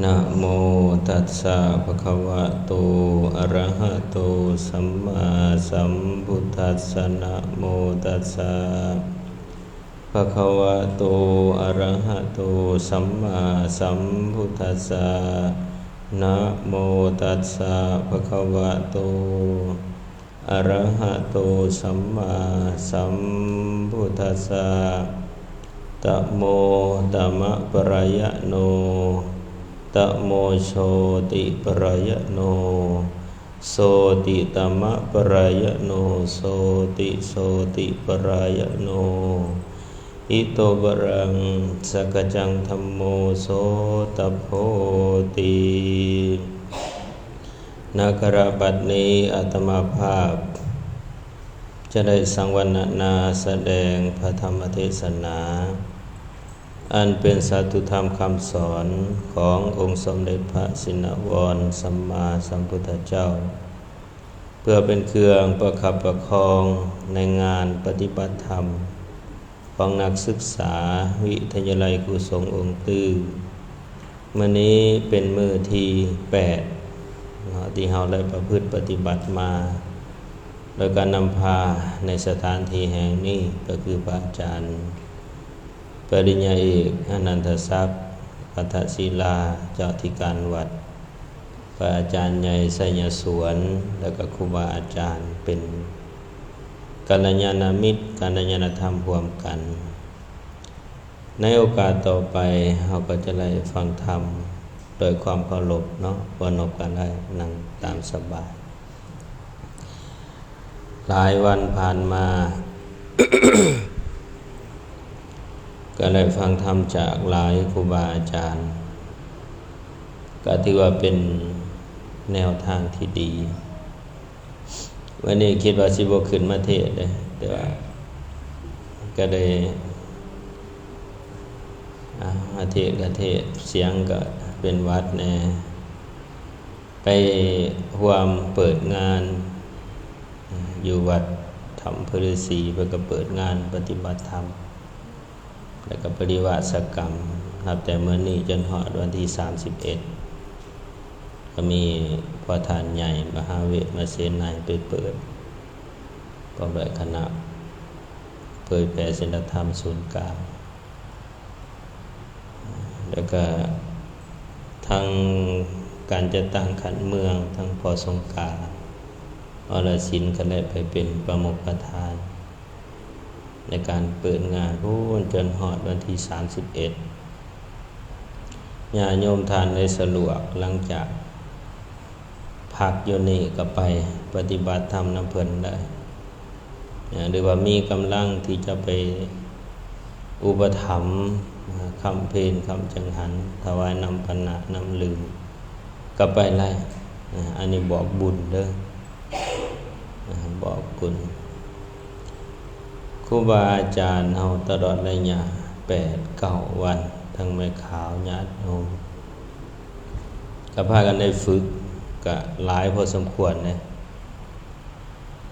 ນະໂມຕັດສະ ພະຄະວະໂຕ ອະຣະຫະໂຕ ສຳມາສຳພຸດທັດສະ ນະໂມຕັດສະ ພະຄະວະໂຕ ອະຣະຫະໂຕ ສຳມາສຳພຸດທັດສະ ນະໂມຕັດສະ ພະຄະວະໂຕ ອະຣະຫະໂຕ ສຳມາສຳພຸດທັດສະ ຕະໂມ ຕະມະປະລາຍະໂນ ຕະໂມ ໂຊຕິປະລາຍະໂນ ໂຊຕິຕະມະປະລາຍະໂນ ໂຊຕິໂຊຕິປະລາຍະໂນ ອິໂຕ ປະລັງ ສັກກະຈັງ ທຳໂມ ໂສຕະໂພຕິ. ນະຄະລະ ບັດນີ້ອາດຕະມາພາບຈະໄດ້ສັງວັນນະນາສະແດງພະທຳມະເທສະນາ ອັນເປັນສັດຖຸທຳຄຳສອນຂອງອົງສົມເດັດພະຊິນນະວອນສຳມາສຳພຸດທະເຈົ້າ ເພື່ອເປັນເຄື່ອງປະຄັບປະຄອງໃນງານປະຕິບັດທຳ ຂອງນັກສຶກສາວິທະຍາໄລຄູສົງອົງຕື້. ມື້ນີ້ເປັນມື້ທີແປດເນາະ ທີ່ເຮົາໄດ້ປະພຶດປະຕິບັດມາ ໂດຍການນຳພາໃນສະຖານທີ່ແຫ່ງນີ້ ກໍຄືພະອາຈານປະລິນຍາເອກ ອະນັນທະສັກ ພັດທະສີລາ ເຈົ້າອະທິການວັດ, ພະອາຈານໃຫຍ່ໄຊຍະສວນ ແລະ ກໍຄູບາອາຈານເປັນກັນລະຍານະມິດ ກັນລະຍານະທຳຮ່ວມກັນ. ໃນໂອກາດຕໍ່ໄປ ເຮົາກໍຈະໄດ້ຟັງທຳໂດຍຄວາມເຄົາລົບເນາະ, ພໍ່ນົບກໍໄດ້ນັ່ງຕາມສະບາຍ. ຫຼາຍວັນຜ່ານມາ ກໍໄດ້ຟັງທຳຈາກຫຼາຍຄູບາອາຈານ ກໍຖືວ່າເປັນແນວທາງທີ່ດີ. ວັນນີ້ຄິດວ່າຊິບໍ່ຂຶ້ນມາເທດເດ້ ແຕ່ວ່າກໍໄດ້ ອາ ມາເທດກໍເທດ ສຽງກໍເປັນຫວັດແດ່. ໄປຮ່ວມເປີດງານຢູ່ວັດຖ້ຳຜາລືສີ ເພິ່ນກໍເປີດງານປະຕິບັດທຳ ແລ້ວກໍປະລິວາສະກຳ ນັບແຕ່ມື້ນີ້ຈົນຮອດວັນທີສາມສິບເອັດ ກໍມີພໍ່ທ່ານໃຫຍ່ມະຫາເວດມະເສນາຍໄປເປີດ ພ້ອມດ້ວຍຄະນະເຜີຍແຜ່ສິນລະທຳສູນກາງ ແລ້ວກະທັງການຈັດຕັ້ງຂັ້ນເມືອງ ທັງພໍ່ສົງການ ອໍລະສິນ ກໍໄດ້ໄປເປັນປະມຸກປະທານໃນການເປີດງານ ພຸ້ນ ຈົນຮອດວັນທີສາມສິບເອັດ ຍາດໂຍມທ່ານໃດສະດວກ ຫຼັງຈາກ ພັກຢູ່ນີ້ກໍໄປປະຕິບັດທຳນຳເພິ່ນໄດ້ ຫຼືວ່າມີກຳລັງທີ່ຈະໄປອຸປະຖຳ ຄຳເພັນ ຄຳຈັງຫັນ ຖວາຍນ້ຳປານະ ນ້ຳດື່ມ ກໍໄປໄດ້. ອັນນີ້ບອກບຸນເດີ້ ບອກບຸນ ຄູບາອາຈານເຮົາຕະຫຼອດໄລຍະແປດເກົ້າວັນ ທັງແມ່ຂາວ ຍາດໂຍມ ກໍພາກັນໄດ້ຝຶກ ກໍຫຼາຍພໍສົມຄວນເດ້.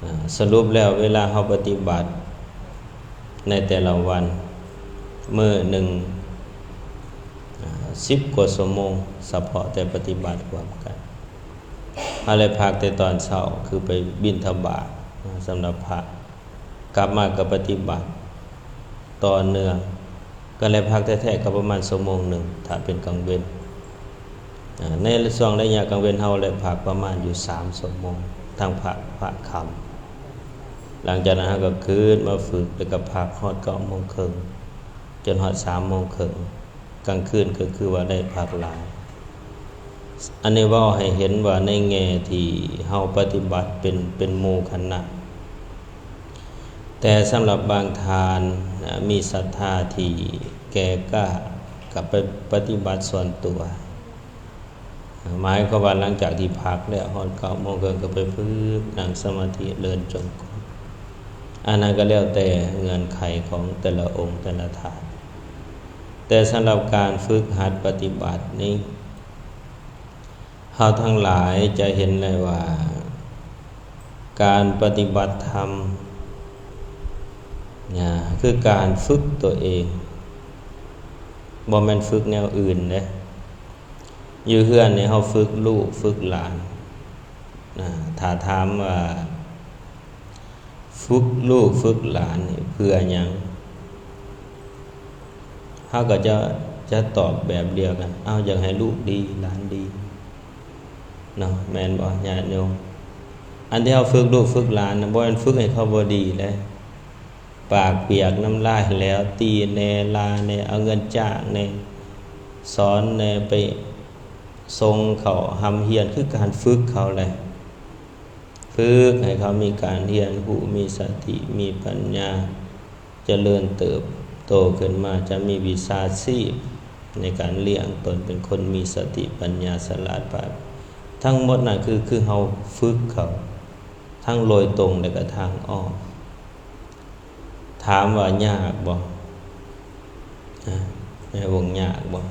ອາ ສະຫຼຸບແລ້ວ ເວລາເຮົາປະຕິບັດໃນແຕ່ລະວັນ ມື້ໜຶ່ງ ອາ ສິບກວ່າຊົ່ວໂມງ ສະເພາະແຕ່ປະຕິບັດຮ່ວມກັນ. ເຮົາໄດ້ພັກແຕ່ຕອນເຊົ້າ ຄືໄປບິນທະບາດ ສຳລັບພະ ກັບມາກໍປະຕິບັດຕໍ່ເນື່ອງ ກໍໄດ້ພັກແທ້ໆກໍປະມານຊົ່ວໂມງໜຶ່ງ ຖ້າເປັນກາງເວັນ. ອາ ໃນຊ່ວງໄລຍະກາງເວັນເຮົາໄດ້ພັກປະມານຢູ່ສາມຊົ່ວໂມງ ທັງພາກ ພາກຄ່ຳ. ຫຼັງຈາກນັ້ນເຮົາກໍຄືນມາຝຶກ ແລ້ວກໍພັກຮອດເກົ້າໂມງເຄິ່ງ ຈົນຮອດສາມໂມງເຄິ່ງ. ກາງຄືນກໍຄືວ່າໄດ້ພັກຫຼາຍ. ອັນນີ້ເວົ້າໃຫ້ເຫັນວ່າໃນແງ່ທີ່ເຮົາປະຕິບັດເປັນ ເປັນໝູ່ຄະນະ, ແຕ່ສຳລັບບາງທ່ານ ອາ ມີສັດທາທີ່ແກ່ກ້າ ກໍໄປປະຕິບັດສ່ວນຕົວ. ໝາຍຄວາມວ່າຫຼັງຈາກທີ່ພັກແລ້ວ ຮອດເກົ້າໂມງເຄິ່ງກໍໄປຝຶກນັ່ງສະມາທິເດີນຈົງກົມ. ອັນນັ້ນກໍແລ້ວແຕ່ເງື່ອນໄຂຂອງແຕ່ລະອົງແຕ່ລະທ່ານ. ແຕ່ສຳລັບການຝຶກຫັດປະຕິບັດນີ້ ເຮົາທັງຫຼາຍຈະເຫັນໄດ້ວ່າ ການປະຕິບັດທຳນະ ຄືການຝຶກຕົວເອງ, ບໍ່ແມ່ນຝຶກແນວອື່ນເດ້. ຢູ່ເຮືອນນີ້ເຮົາຝຶກລູກຝຶກຫຼານນະ ຖ້າຖາມວ່າຝຶກລູກຝຶກຫຼານນີ້ເພື່ອຫຍັງ? ເຮົາກໍຈະ ຈະຕອບແບບດຽວກັນ ເອົາ ຢາກໃຫ້ລູກດີ ຫຼານດີເນາະ ແມ່ນບໍ່ຍາດໂຍມ? ອັນທີ່ເຮົາຝຶກລູກຝຶກຫຼານນະ ບໍ່ແມ່ນຝຶກໃຫ້ເຂົາບໍ່ດີເດ້. ປາກປຽກນ້ຳລາຍແຫຼວ ຕີແດ່ ລາແດ່ ເອົາເງິນຈ້າງແດ່ ສອນແດ່ ໄປສົ່ງເຂົາຮ່ຳຮຽນ ຄືການຝຶກເຂົາແຫຼະ ຝຶກໃຫ້ເຂົາມີການຮຽນຮູ້ ມີສະຕິ ມີປັນຍາ ຈະເລີນເຕີບໂຕຂຶ້ນມາ ຈະມີວິຊາຊີບໃນການລ້ຽງຕົນ ເປັນຄົນມີສະຕິປັນຍາ ສະຫຼາດປາດ ທັງໝົດນັ້ນຄື ຄືເຮົາຝຶກເຂົາ ທັງໂດຍຕົງ ແລະກະທາງອ້ອມ. ຖາມວ່າຍາກບໍ່? ຮະ ແມ່ວົງ ຍາກບໍ່?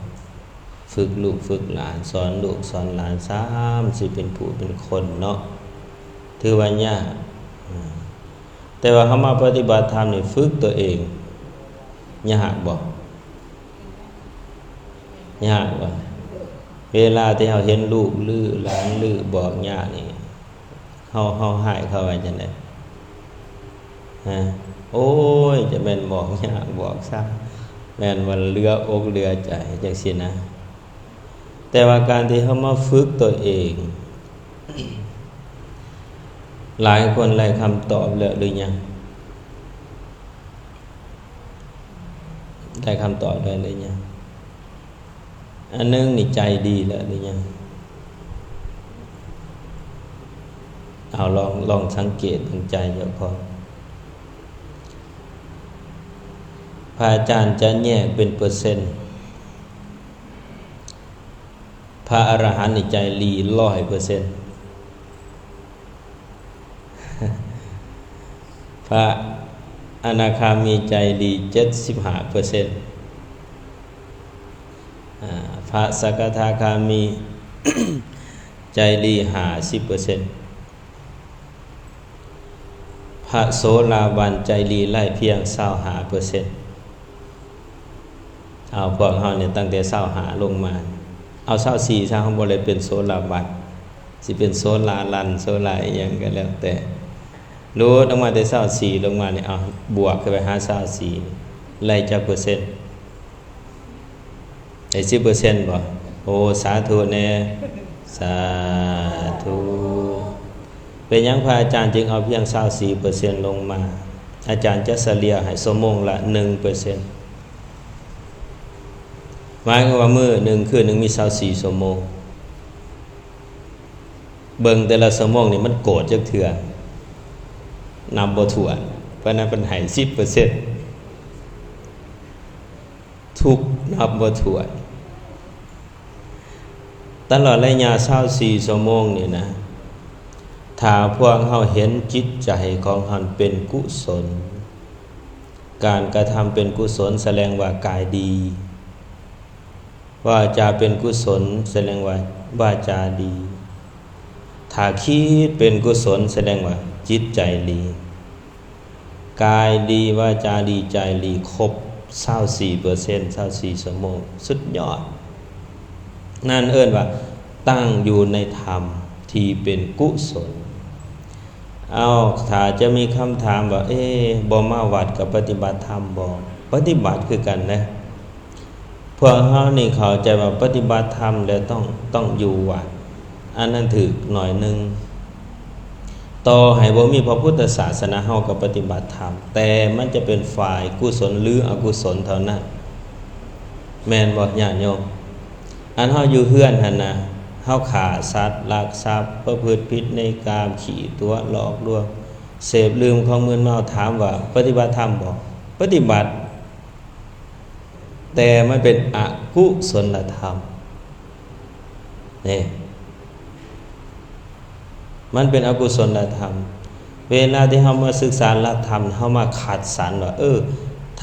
ຝຶກລູກຝຶກຫຼານ ສອນລູກສອນຫຼານ ຊ້ຳຊິເປັນຜູ້ເປັນຄົນເນາະ ຖືວ່າຍາກ. ແຕ່ວ່າເຮົາມາປະຕິບັດທຳນີ້ ຝຶກຕົວເອງ ຍາກບໍ່? ຍາກບໍ່? ເວລາທີ່ເຮົາເຫັນລູກດື້ ຫຼານດື້ ບອກຍາກນີ້ ເຮົາ ເຮົາຮ້າຍເຂົາວ່າຈັ່ງໃດ? ຮະ ໂອ້ຍ ຈະແມ່ນບອກຍາກບອກຊ້າ ແມ່ນວ່າເຫຼືອອົກເຫຼືອໃຈ ຈັ່ງຊີ້ນະ. ແຕ່ວ່າການທີ່ເຮົາມາຝຶກຕົວເອງ ຫຼາຍຄົນໄດ້ຄຳຕອບແລ້ວຫຼືຍັງ? ໄດ້ຄຳຕອບແລ້ວຫຼືຍັງ? ອັນໜຶ່ງນີ້ໃຈດີແລ້ວຫຼືຍັງ? ເອົາ ລອງ ລອງສັງເກດເບິ່ງໃຈເຈົ້າຂອງ. ພະອາຈານຈະແຍກເປັນເປີເຊັນ ພະອະລະຫັນນີ້ໃຈດີຮ້ອຍເປີເຊັນ ພະອະນາຄາມີໃຈດີເຈັດສິບຫ້າເປີເຊັນ ອາ ພະສະກະທາຄາມີໃຈດີຫ້າສິບເປີເຊັນ ພະໂສດາບັນໃຈດີໄດ້ພຽງຊາວຫ້າເປີເຊັນ. ເອົາ ພວກເຮົານີ້ຕັ້ງແຕ່ຊາວຫ້າລົງມາ ເອົາ ຊາວສີ່ຊະ ເຮົາບໍ່ໄດ້ເປັນໂສດາບັນ ຊິເປັນໂສລາລັນ ໂສລາອີ່ຫຍັງກໍແລ້ວແຕ່ ຫຼຸດອອກມາແຕ່ຊາວສີ່ລົງມານີ້ ເອົາ ບວກຂຶ້ນໄປຫາຊາວສີ່ ໄດ້ຈັກເປີເຊັນ? ໄດ້ສິບເປີເຊັນບໍ່? ໂອ້ ສາທຸແດ່ ສາທຸ. ເປັນຫຍັງພະອາຈານຈຶ່ງເອົາພຽງຊາວສີ່ເປີເຊັນລົງມາ? ອາຈານຈະສະເລ່ຍໃຫ້ຊົ່ວໂມງລະໜຶ່ງເປີເຊັນ ໝາຍຄວາມວ່າມື້ໜຶ່ງ ຄືນໜຶ່ງມີຊາວສີ່ຊົ່ວໂມງ ເບິ່ງແຕ່ລະຊົ່ວໂມງນີ້ມັນໂກດຈັກເທື່ອ? ນັບບໍ່ຖ້ວນ. ເພາະນັ້ນເພິ່ນໃຫ້ສິບເປີເຊັນ ທຸກນັບບໍ່ຖ້ວນ. ຕະຫຼອດໄລຍະຊາວສີ່ຊົ່ວໂມງນີ້ນະ ຖ້າພວກເຮົາເຫັນຈິດໃຈຂອງເຮົາເປັນກຸສົນ, ການກະທຳເປັນກຸສົນ ສະແດງວ່າກາຍດີ, ວາຈາເປັນກຸສົນ ສະແດງວ່າວາຈາດີ, ຖ້າຄິດເປັນກຸສົນ ສະແດງວ່າຈິດໃຈດີ. ກາຍດີ ວາຈາດີ ໃຈດີ ຄົບຊາວສີ່ເປີເຊັນ ຊາວສີ່ຊົ່ວໂມງ ສຸດຍອດ. ນັ້ນເອີ້ນວ່າຕັ້ງຢູ່ໃນທຳທີ່ເປັນກຸສົນ. ເອົາ ຖ້າຈະມີຄຳຖາມວ່າ ເອ ບໍ່ມາວັດກໍປະຕິບັດທຳບໍ່? ປະຕິບັດຄືກັນເດ້. ພວກເຮົານີ້ເຂົ້າໃຈວ່າປະຕິບັດທຳແລ້ວຕ້ອງ ຕ້ອງຢູ່ວັດ, ອັນນັ້ນຖືກໜ້ອຍໜຶ່ງ. ຕໍ່ໃຫ້ບໍ່ມີພະພຸດທະສາສະໜາ ເຮົາກໍປະຕິບັດທຳ, ແຕ່ມັນຈະເປັນຝ່າຍກຸສົນ ຫຼື ອະກຸສົນເທົ່ານັ້ນ, ແມ່ນບໍ່ຍາດໂຍມ? ອັນເຮົາຢູ່ເຮືອນຫັ້ນນະ, ເຮົາຂ້າສັດ, ລັກຊັບ, ປະພຶດຜິດໃນກາມ, ຂີ້ຕົວະ, ຫຼອກລວງ, ເສບດື່ມຂອງມຶນເມົາ, ຖາມວ່າປະຕິບັດທຳບໍ່? ປະຕິບັດ. ແຕ່ມັນເປັນອະກຸສົນລະທຳ ນີ້ ມັນເປັນອະກຸສົນລະທຳ. ເວລາທີ່ເຮົາມາສຶກສາຫຼັກທຳ ເຮົາມາຄັດສັນວ່າ ເອີ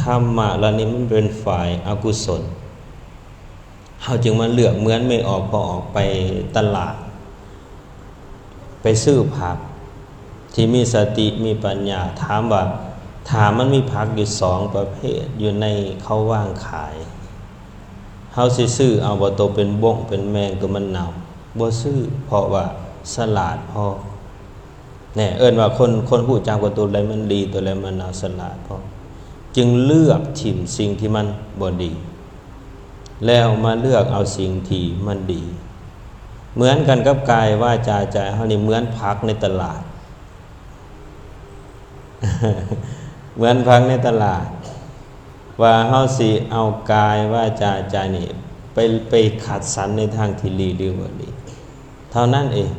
ທຳມະເຫຼົ່ານີ້ມັນເປັນຝ່າຍອະກຸສົນ, ເຮົາຈຶ່ງມາເລືອກ ເໝືອນແມ່ອອກພໍ່ອອກໄປຕະຫຼາດ ໄປຊື້ຜັກທີ່ມີສະຕິມີປັນຍາ. ຖາມວ່າ ຖ້າມັນມີຜັກຢູ່ສອງປະເພດຢູ່ໃນເຂົາວາງຂາຍ, ເຮົາຊິຊື້ເອົາບໍ່ ໂຕເປັນບົ້ງເປັນແມງ ໂຕມັນເນົ່າ ບໍ່ຊື້ ເພາະວ່າສະຫຼາດພໍ. ແນ່ ເອີ້ນວ່າຄົນ ຄົນຮູ້ຈັກວ່າໂຕໃດມັນດີ ໂຕໃດມັນເນົ່າ ສະຫຼາດພໍ ຈຶ່ງເລືອກຖິ້ມສິ່ງທີ່ມັນບໍ່ດີ ແລ້ວມາເລືອກເອົາສິ່ງທີ່ມັນດີ. ເໝືອນກັນກັບກາຍ ວາຈາ ໃຈເຮົານີ້ເໝືອນຜັກໃນຕະຫຼາດ ເໝືອນຜັກໃນຕະຫຼາດ ວ່າເຮົາຊິເອົາກາຍ ວາຈາ ໃຈນີ້ ໄປ ໄປຄັດສັນໃນທາງທີ່ດີ ຫຼື ບໍ່ດີ ເທົ່ານັ້ນເອງ.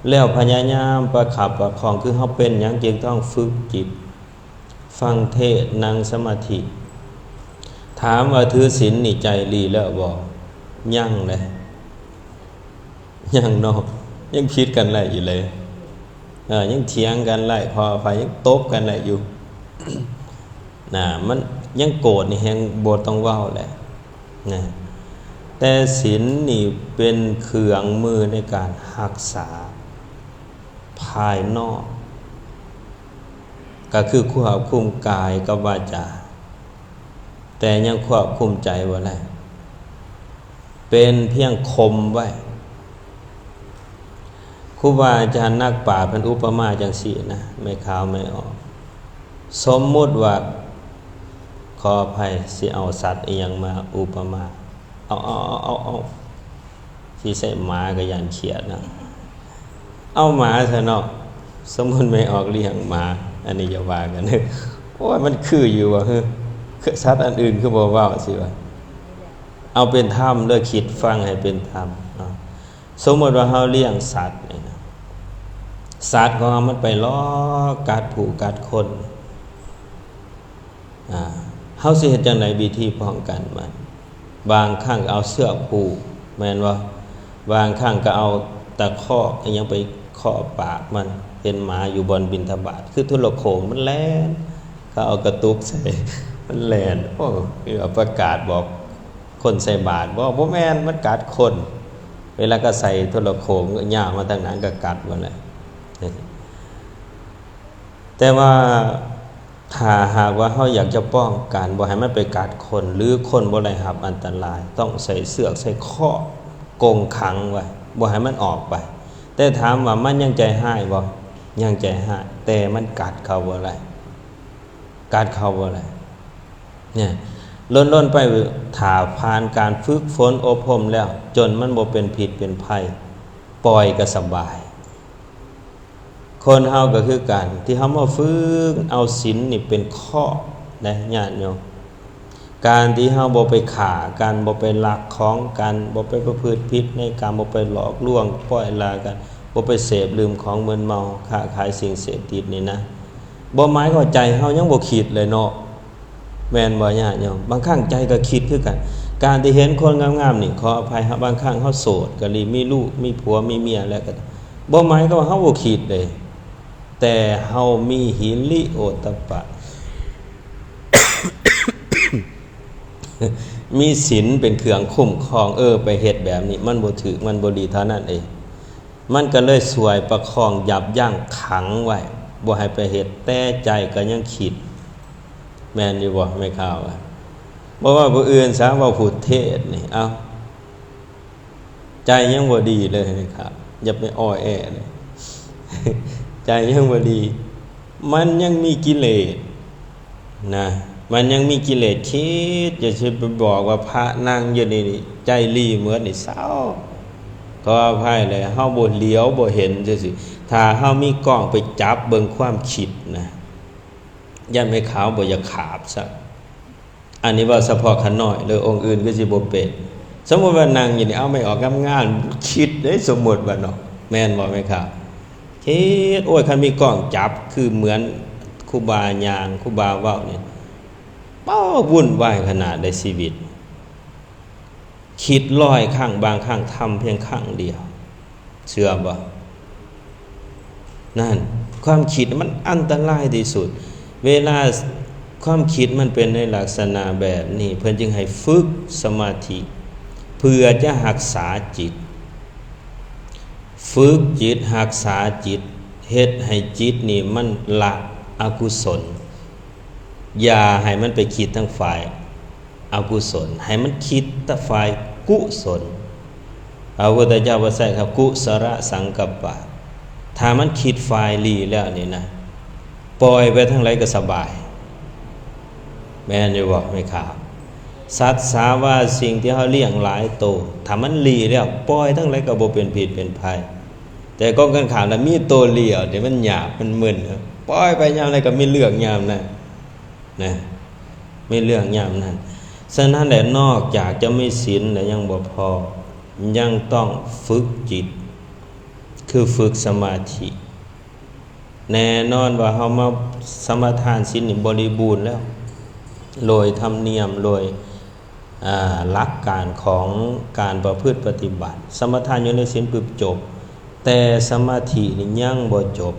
ແລ້ວພະຍາຍາມປະຄັບປະຄອງ ຄືເຮົາເປັນຫຍັງຈຶ່ງຕ້ອງຝຶກຈິດ ຟັງເທດ ນັ່ງສະມາທິ. ຖາມວ່າຖືສິນນີ້ໃຈດີແລ້ວບໍ່? ຍັງເດ້ ຍັງເນາະ ຍັງຜິດກັນໄດ້ຢູ່ເລີຍ ເອີ ຍັງຖຽງກັນໄດ້ ຂໍອະໄພ ຍັງຕົບກັນໄດ້ຢູ່ນະ ມັນຍັງໂກດນີ້ແຮງບໍ່ຕ້ອງເວົ້າແຫຼະນະ. ແຕ່ສິນນີ້ເປັນເຄື່ອງມືໃນການຮັກສາພາຍນອກ ກໍຄືຄວບຄຸມກາຍກັບວາຈາ ແຕ່ຍັງຄວບຄຸມໃຈບໍ່ໄດ້ ເປັນພຽງຂົ່ມໄວ້. ຄູບາອາຈານນັກປາດເພິ່ນອຸປະມາຈັ່ງຊີ້ນະ ແມ່ຂາວແມ່ອອກ ສົມມຸດວ່າ ຂໍອະໄພ ຊິເອົາສັດອີ່ຫຍັງມາອຸປະມາ ເອົາ ເອົາ ເອົາ ເອົາ ຊິໃສ່ໝາກໍຢ້ານຂຽດນະ ເອົາໝາຊະເນາະ. ສົມມຸດແມ່ອອກລ້ຽງໝາ ອັນນີ້ຢ່າວ່າກັນເດີ ໂອ້ຍ ມັນຄືຢູ່ບໍ່ ຄືສັດອັນອື່ນຄືບໍ່ເວົ້າ ຊິວ່າ ເອົາເປັນທຳເດີ ຄິດຟັງໃຫ້ເປັນທຳເນາະ. ສົມມຸດວ່າເຮົາລ້ຽງສັດນີ້ນະ ສັດຂອງເຮົາມັນໄປຫຼອກກັດຜູ້ກັດຄົນ ອາ ເຮົາຊິເຮັດຈັ່ງໃດ ວິທີປ້ອງກັນມັນ? ບາງຄັ້ງກໍເອົາເຊືອກຜູກ ແມ່ນບໍ່? ບາງຄັ້ງກໍເອົາຕະຄອກອີ່ຫຍັງໄປເຄາະປາກມັນ ເຫັນໝາຢູ່ບ່ອນບິນທະບາດ ຄືໂທລະໂຂງມັນແລ່ນ ເຂົາເອົາກະຕຸກໃສ່ ມັນແລ່ນ ໂອ້ ຄືວ່າປະກາດບອກຄົນໃສ່ບາດບໍ່? ບໍ່ແມ່ນ ມັນກັດຄົນ ເວລາກໍໃສ່ໂທລະໂຂງຍາວມາທາງນັ້ນກໍກັດໝົດແຫຼະ. ແຕ່ວ່າ ຖ້າຫາກວ່າເຮົາຢາກຈະປ້ອງກັນບໍ່ໃຫ້ມັນໄປກັດຄົນ ຫຼື ຄົນບໍ່ໄດ້ຮັບອັນຕະລາຍ ຕ້ອງໃສ່ເຊືອກໃສ່ເຄາະກົງຂັງໄວ້ ບໍ່ໃຫ້ມັນອອກໄປ. ແຕ່ຖາມວ່າມັນຍັງໃຈຮ້າຍບໍ່? ຍັງໃຈຮ້າຍ ແຕ່ມັນກັດເຂົາບໍ່ໄດ້ ກັດເຂົາບໍ່ໄດ້. ນີ້ ດົນໆໄປ ຖ້າຜ່ານການຝຶກຝົນອົບຮົມແລ້ວ ຈົນມັນບໍ່ເປັນພິດເປັນໄພ ປ່ອຍກໍສະບາຍ. ຄົນເຮົາກໍຄືກັນ ທີ່ເຮົາມາຝຶກເອົາສິນນີ້ເປັນເຄາະໄດ໋ຍາດໂຍມ. ການທີ່ເຮົາບໍ່ໄປຂ້າກັນ ບໍ່ໄປລັກຂອງກັນ ບໍ່ໄປປະພຶດຜິດໃນກາມ ບໍ່ໄປຫຼອກລວງປ້ອຍລາກັນ ບໍ່ໄປເສບດື່ມຂອງມຶນເມົາ ຄ້າຂາຍສິ່ງເສບຕິດນີ້ນະ ບໍ່ໝາຍຄວາມວ່າໃຈເຮົາຍັງບໍ່ຄິດເລີຍເນາະ. ແມ່ນບໍ່ຍາດໂຍມ? ບາງຄັ້ງໃຈກໍຄິດຄືກັນ. ການທີ່ເຫັນຄົນງາມໆນີ້ ຂໍອະໄພ ບາງຄັ້ງເຮົາໂສດກໍດີ ມີລູກມີຜົວມີເມຍແລ້ວກໍ ບໍ່ໝາຍຄວາມວ່າເຮົາບໍ່ຄິດເດ້ ແຕ່ເຮົາມີຫິລິໂອດຕະປະ ມີສິນເປັນເຄື່ອງຄຸ້ມຄອງ ເອີ ໄປເຮັດແບບນີ້ ມັນບໍ່ຖືກ ມັນບໍ່ດີເທົ່ານັ້ນເອງ. ມັນກໍເລີຍຊ່ວຍປະຄອງ ຢັບຢັ້ງ ຂັງໄວ້ ບໍ່ໃຫ້ໄປເຮັດ ແຕ່ໃຈກໍຍັງຄິດ. ແມ່ນຢູ່ບໍ່ແມ່ຂາວ? ບໍ່ເວົ້າຜູ້ອື່ນຊະ ເວົ້າຜູ້ເທດນີ້ ເອົ້າ ໃຈຍັງບໍ່ດີເລີຍແມ່ຂາວ ຢ່າໄປອ້ອແອເລີຍ ໃຈຍັງບໍ່ດີ ມັນຍັງມີກິເລດນະ ມັນຍັງມີກິເລດຄິດ ຢ່າຊິໄປບອກວ່າພະນັ່ງຢູ່ນີ້ໃຈດີໝົດນີ້ ເຊົາ ຂໍອະໄພເລີຍ ເຮົາບໍ່ຫຼຽວບໍ່ເຫັນຈັ່ງຊີ້. ຖ້າເຮົາມີກ້ອງໄປຈັບເບິ່ງຄວາມຄິດນະ ຢ້ານແມ່ຂາວບໍ່ຢາກຂາບຊະ. ອັນນີ້ເວົ້າສະເພາະຂະນ້ອຍເດີ ອົງອື່ນຄືຊິບໍ່ເປັນ. ສົມມຸດວ່ານັ່ງຢູ່ນີ້ ເອົາໄມ້ອອກງາມໆ ຄິດເດ້ ສົມມຸດວ່າເນາະ ແມ່ນບໍ່ແມ່ຂາວ? ຄິດ ໂອ້ຍ ຄັນມີກ້ອງຈັບ ຄືເໝືອນຄູບາຍ່າງ ຄູບາເວົ້ານີ້ ເປ້າ ວຸ່ນວາຍຂະໜາດໃດຊີວິດ. ຄິດຮ້ອຍຄັ້ງ ບາງຄັ້ງທຳພຽງຄັ້ງດຽວ ເຊື່ອບໍ່? ນັ້ນ ຄວາມຄິດມັນອັນຕະລາຍທີ່ສຸດ. ເວລາຄວາມຄິດມັນເປັນໃນລັກສະນະແບບນີ້ ເພິ່ນຈຶ່ງໃຫ້ຝຶກສະມາທິ ເພື່ອຈະຮັກສາຈິດ. ຝຶກຈິດ ຮັກສາຈິດ ເຮັດໃຫ້ຈິດນີ້ມັນລະອະກຸສົນ ຢ່າໃຫ້ມັນໄປຄິດທາງຝ່າຍ ອະກຸສົນ, ໃຫ້ມັນຄິດແຕ່ຝ່າຍກຸສົນ. ພະພຸດທະເຈົ້າບໍ່ໃຊ້ຄຳ ກຸສະລະສັງກັບປະ. ຖ້າມັນຄິດຝ່າຍດີແລ້ວນີ້ນະ, ປ່ອຍໄປທາງໃດກໍສະບາຍ. ແມ່ນຢູ່ບໍ່ແມ່ຂາວ? ສັດສາວາ ສິ່ງທີ່ເຮົາລ້ຽງຫຼາຍໂຕ, ຖ້າມັນດີແລ້ວ, ປ່ອຍທາງໃດກໍບໍ່ເປັນພິດເປັນໄພ. ແຕ່ກົງກັນຂ້າມລະ ມີໂຕດຽວທີ່ມັນຍາກ, ມັນມຶນ, ປ່ອຍໄປຍາມໃດກໍມີເລື່ອງຍາມນັ້ນນະ, ມີເລື່ອງຍາມນັ້ນ. ສະນັ້ນແຫຼະ, ນອກຈາກຈະມີສິນແລ້ວຍັງບໍ່ພໍ, ຍັງຕ້ອງຝຶກຈິດ, ຄືຝຶກສະມາທິ. ແນ່ນອນວ່າເຮົາມາສະມາທານສິນນີ້ບໍລິບູນແລ້ວ ໂດຍທຳນຽມ ໂດຍ ອາ ຫຼັກການຂອງການປະພຶດປະຕິບັດ. ສະມາທານຢູ່ໃນສິນປຶບຈົບ, ແຕ່ສະມາທິນີ້ຍັງບໍ່ຈົບ.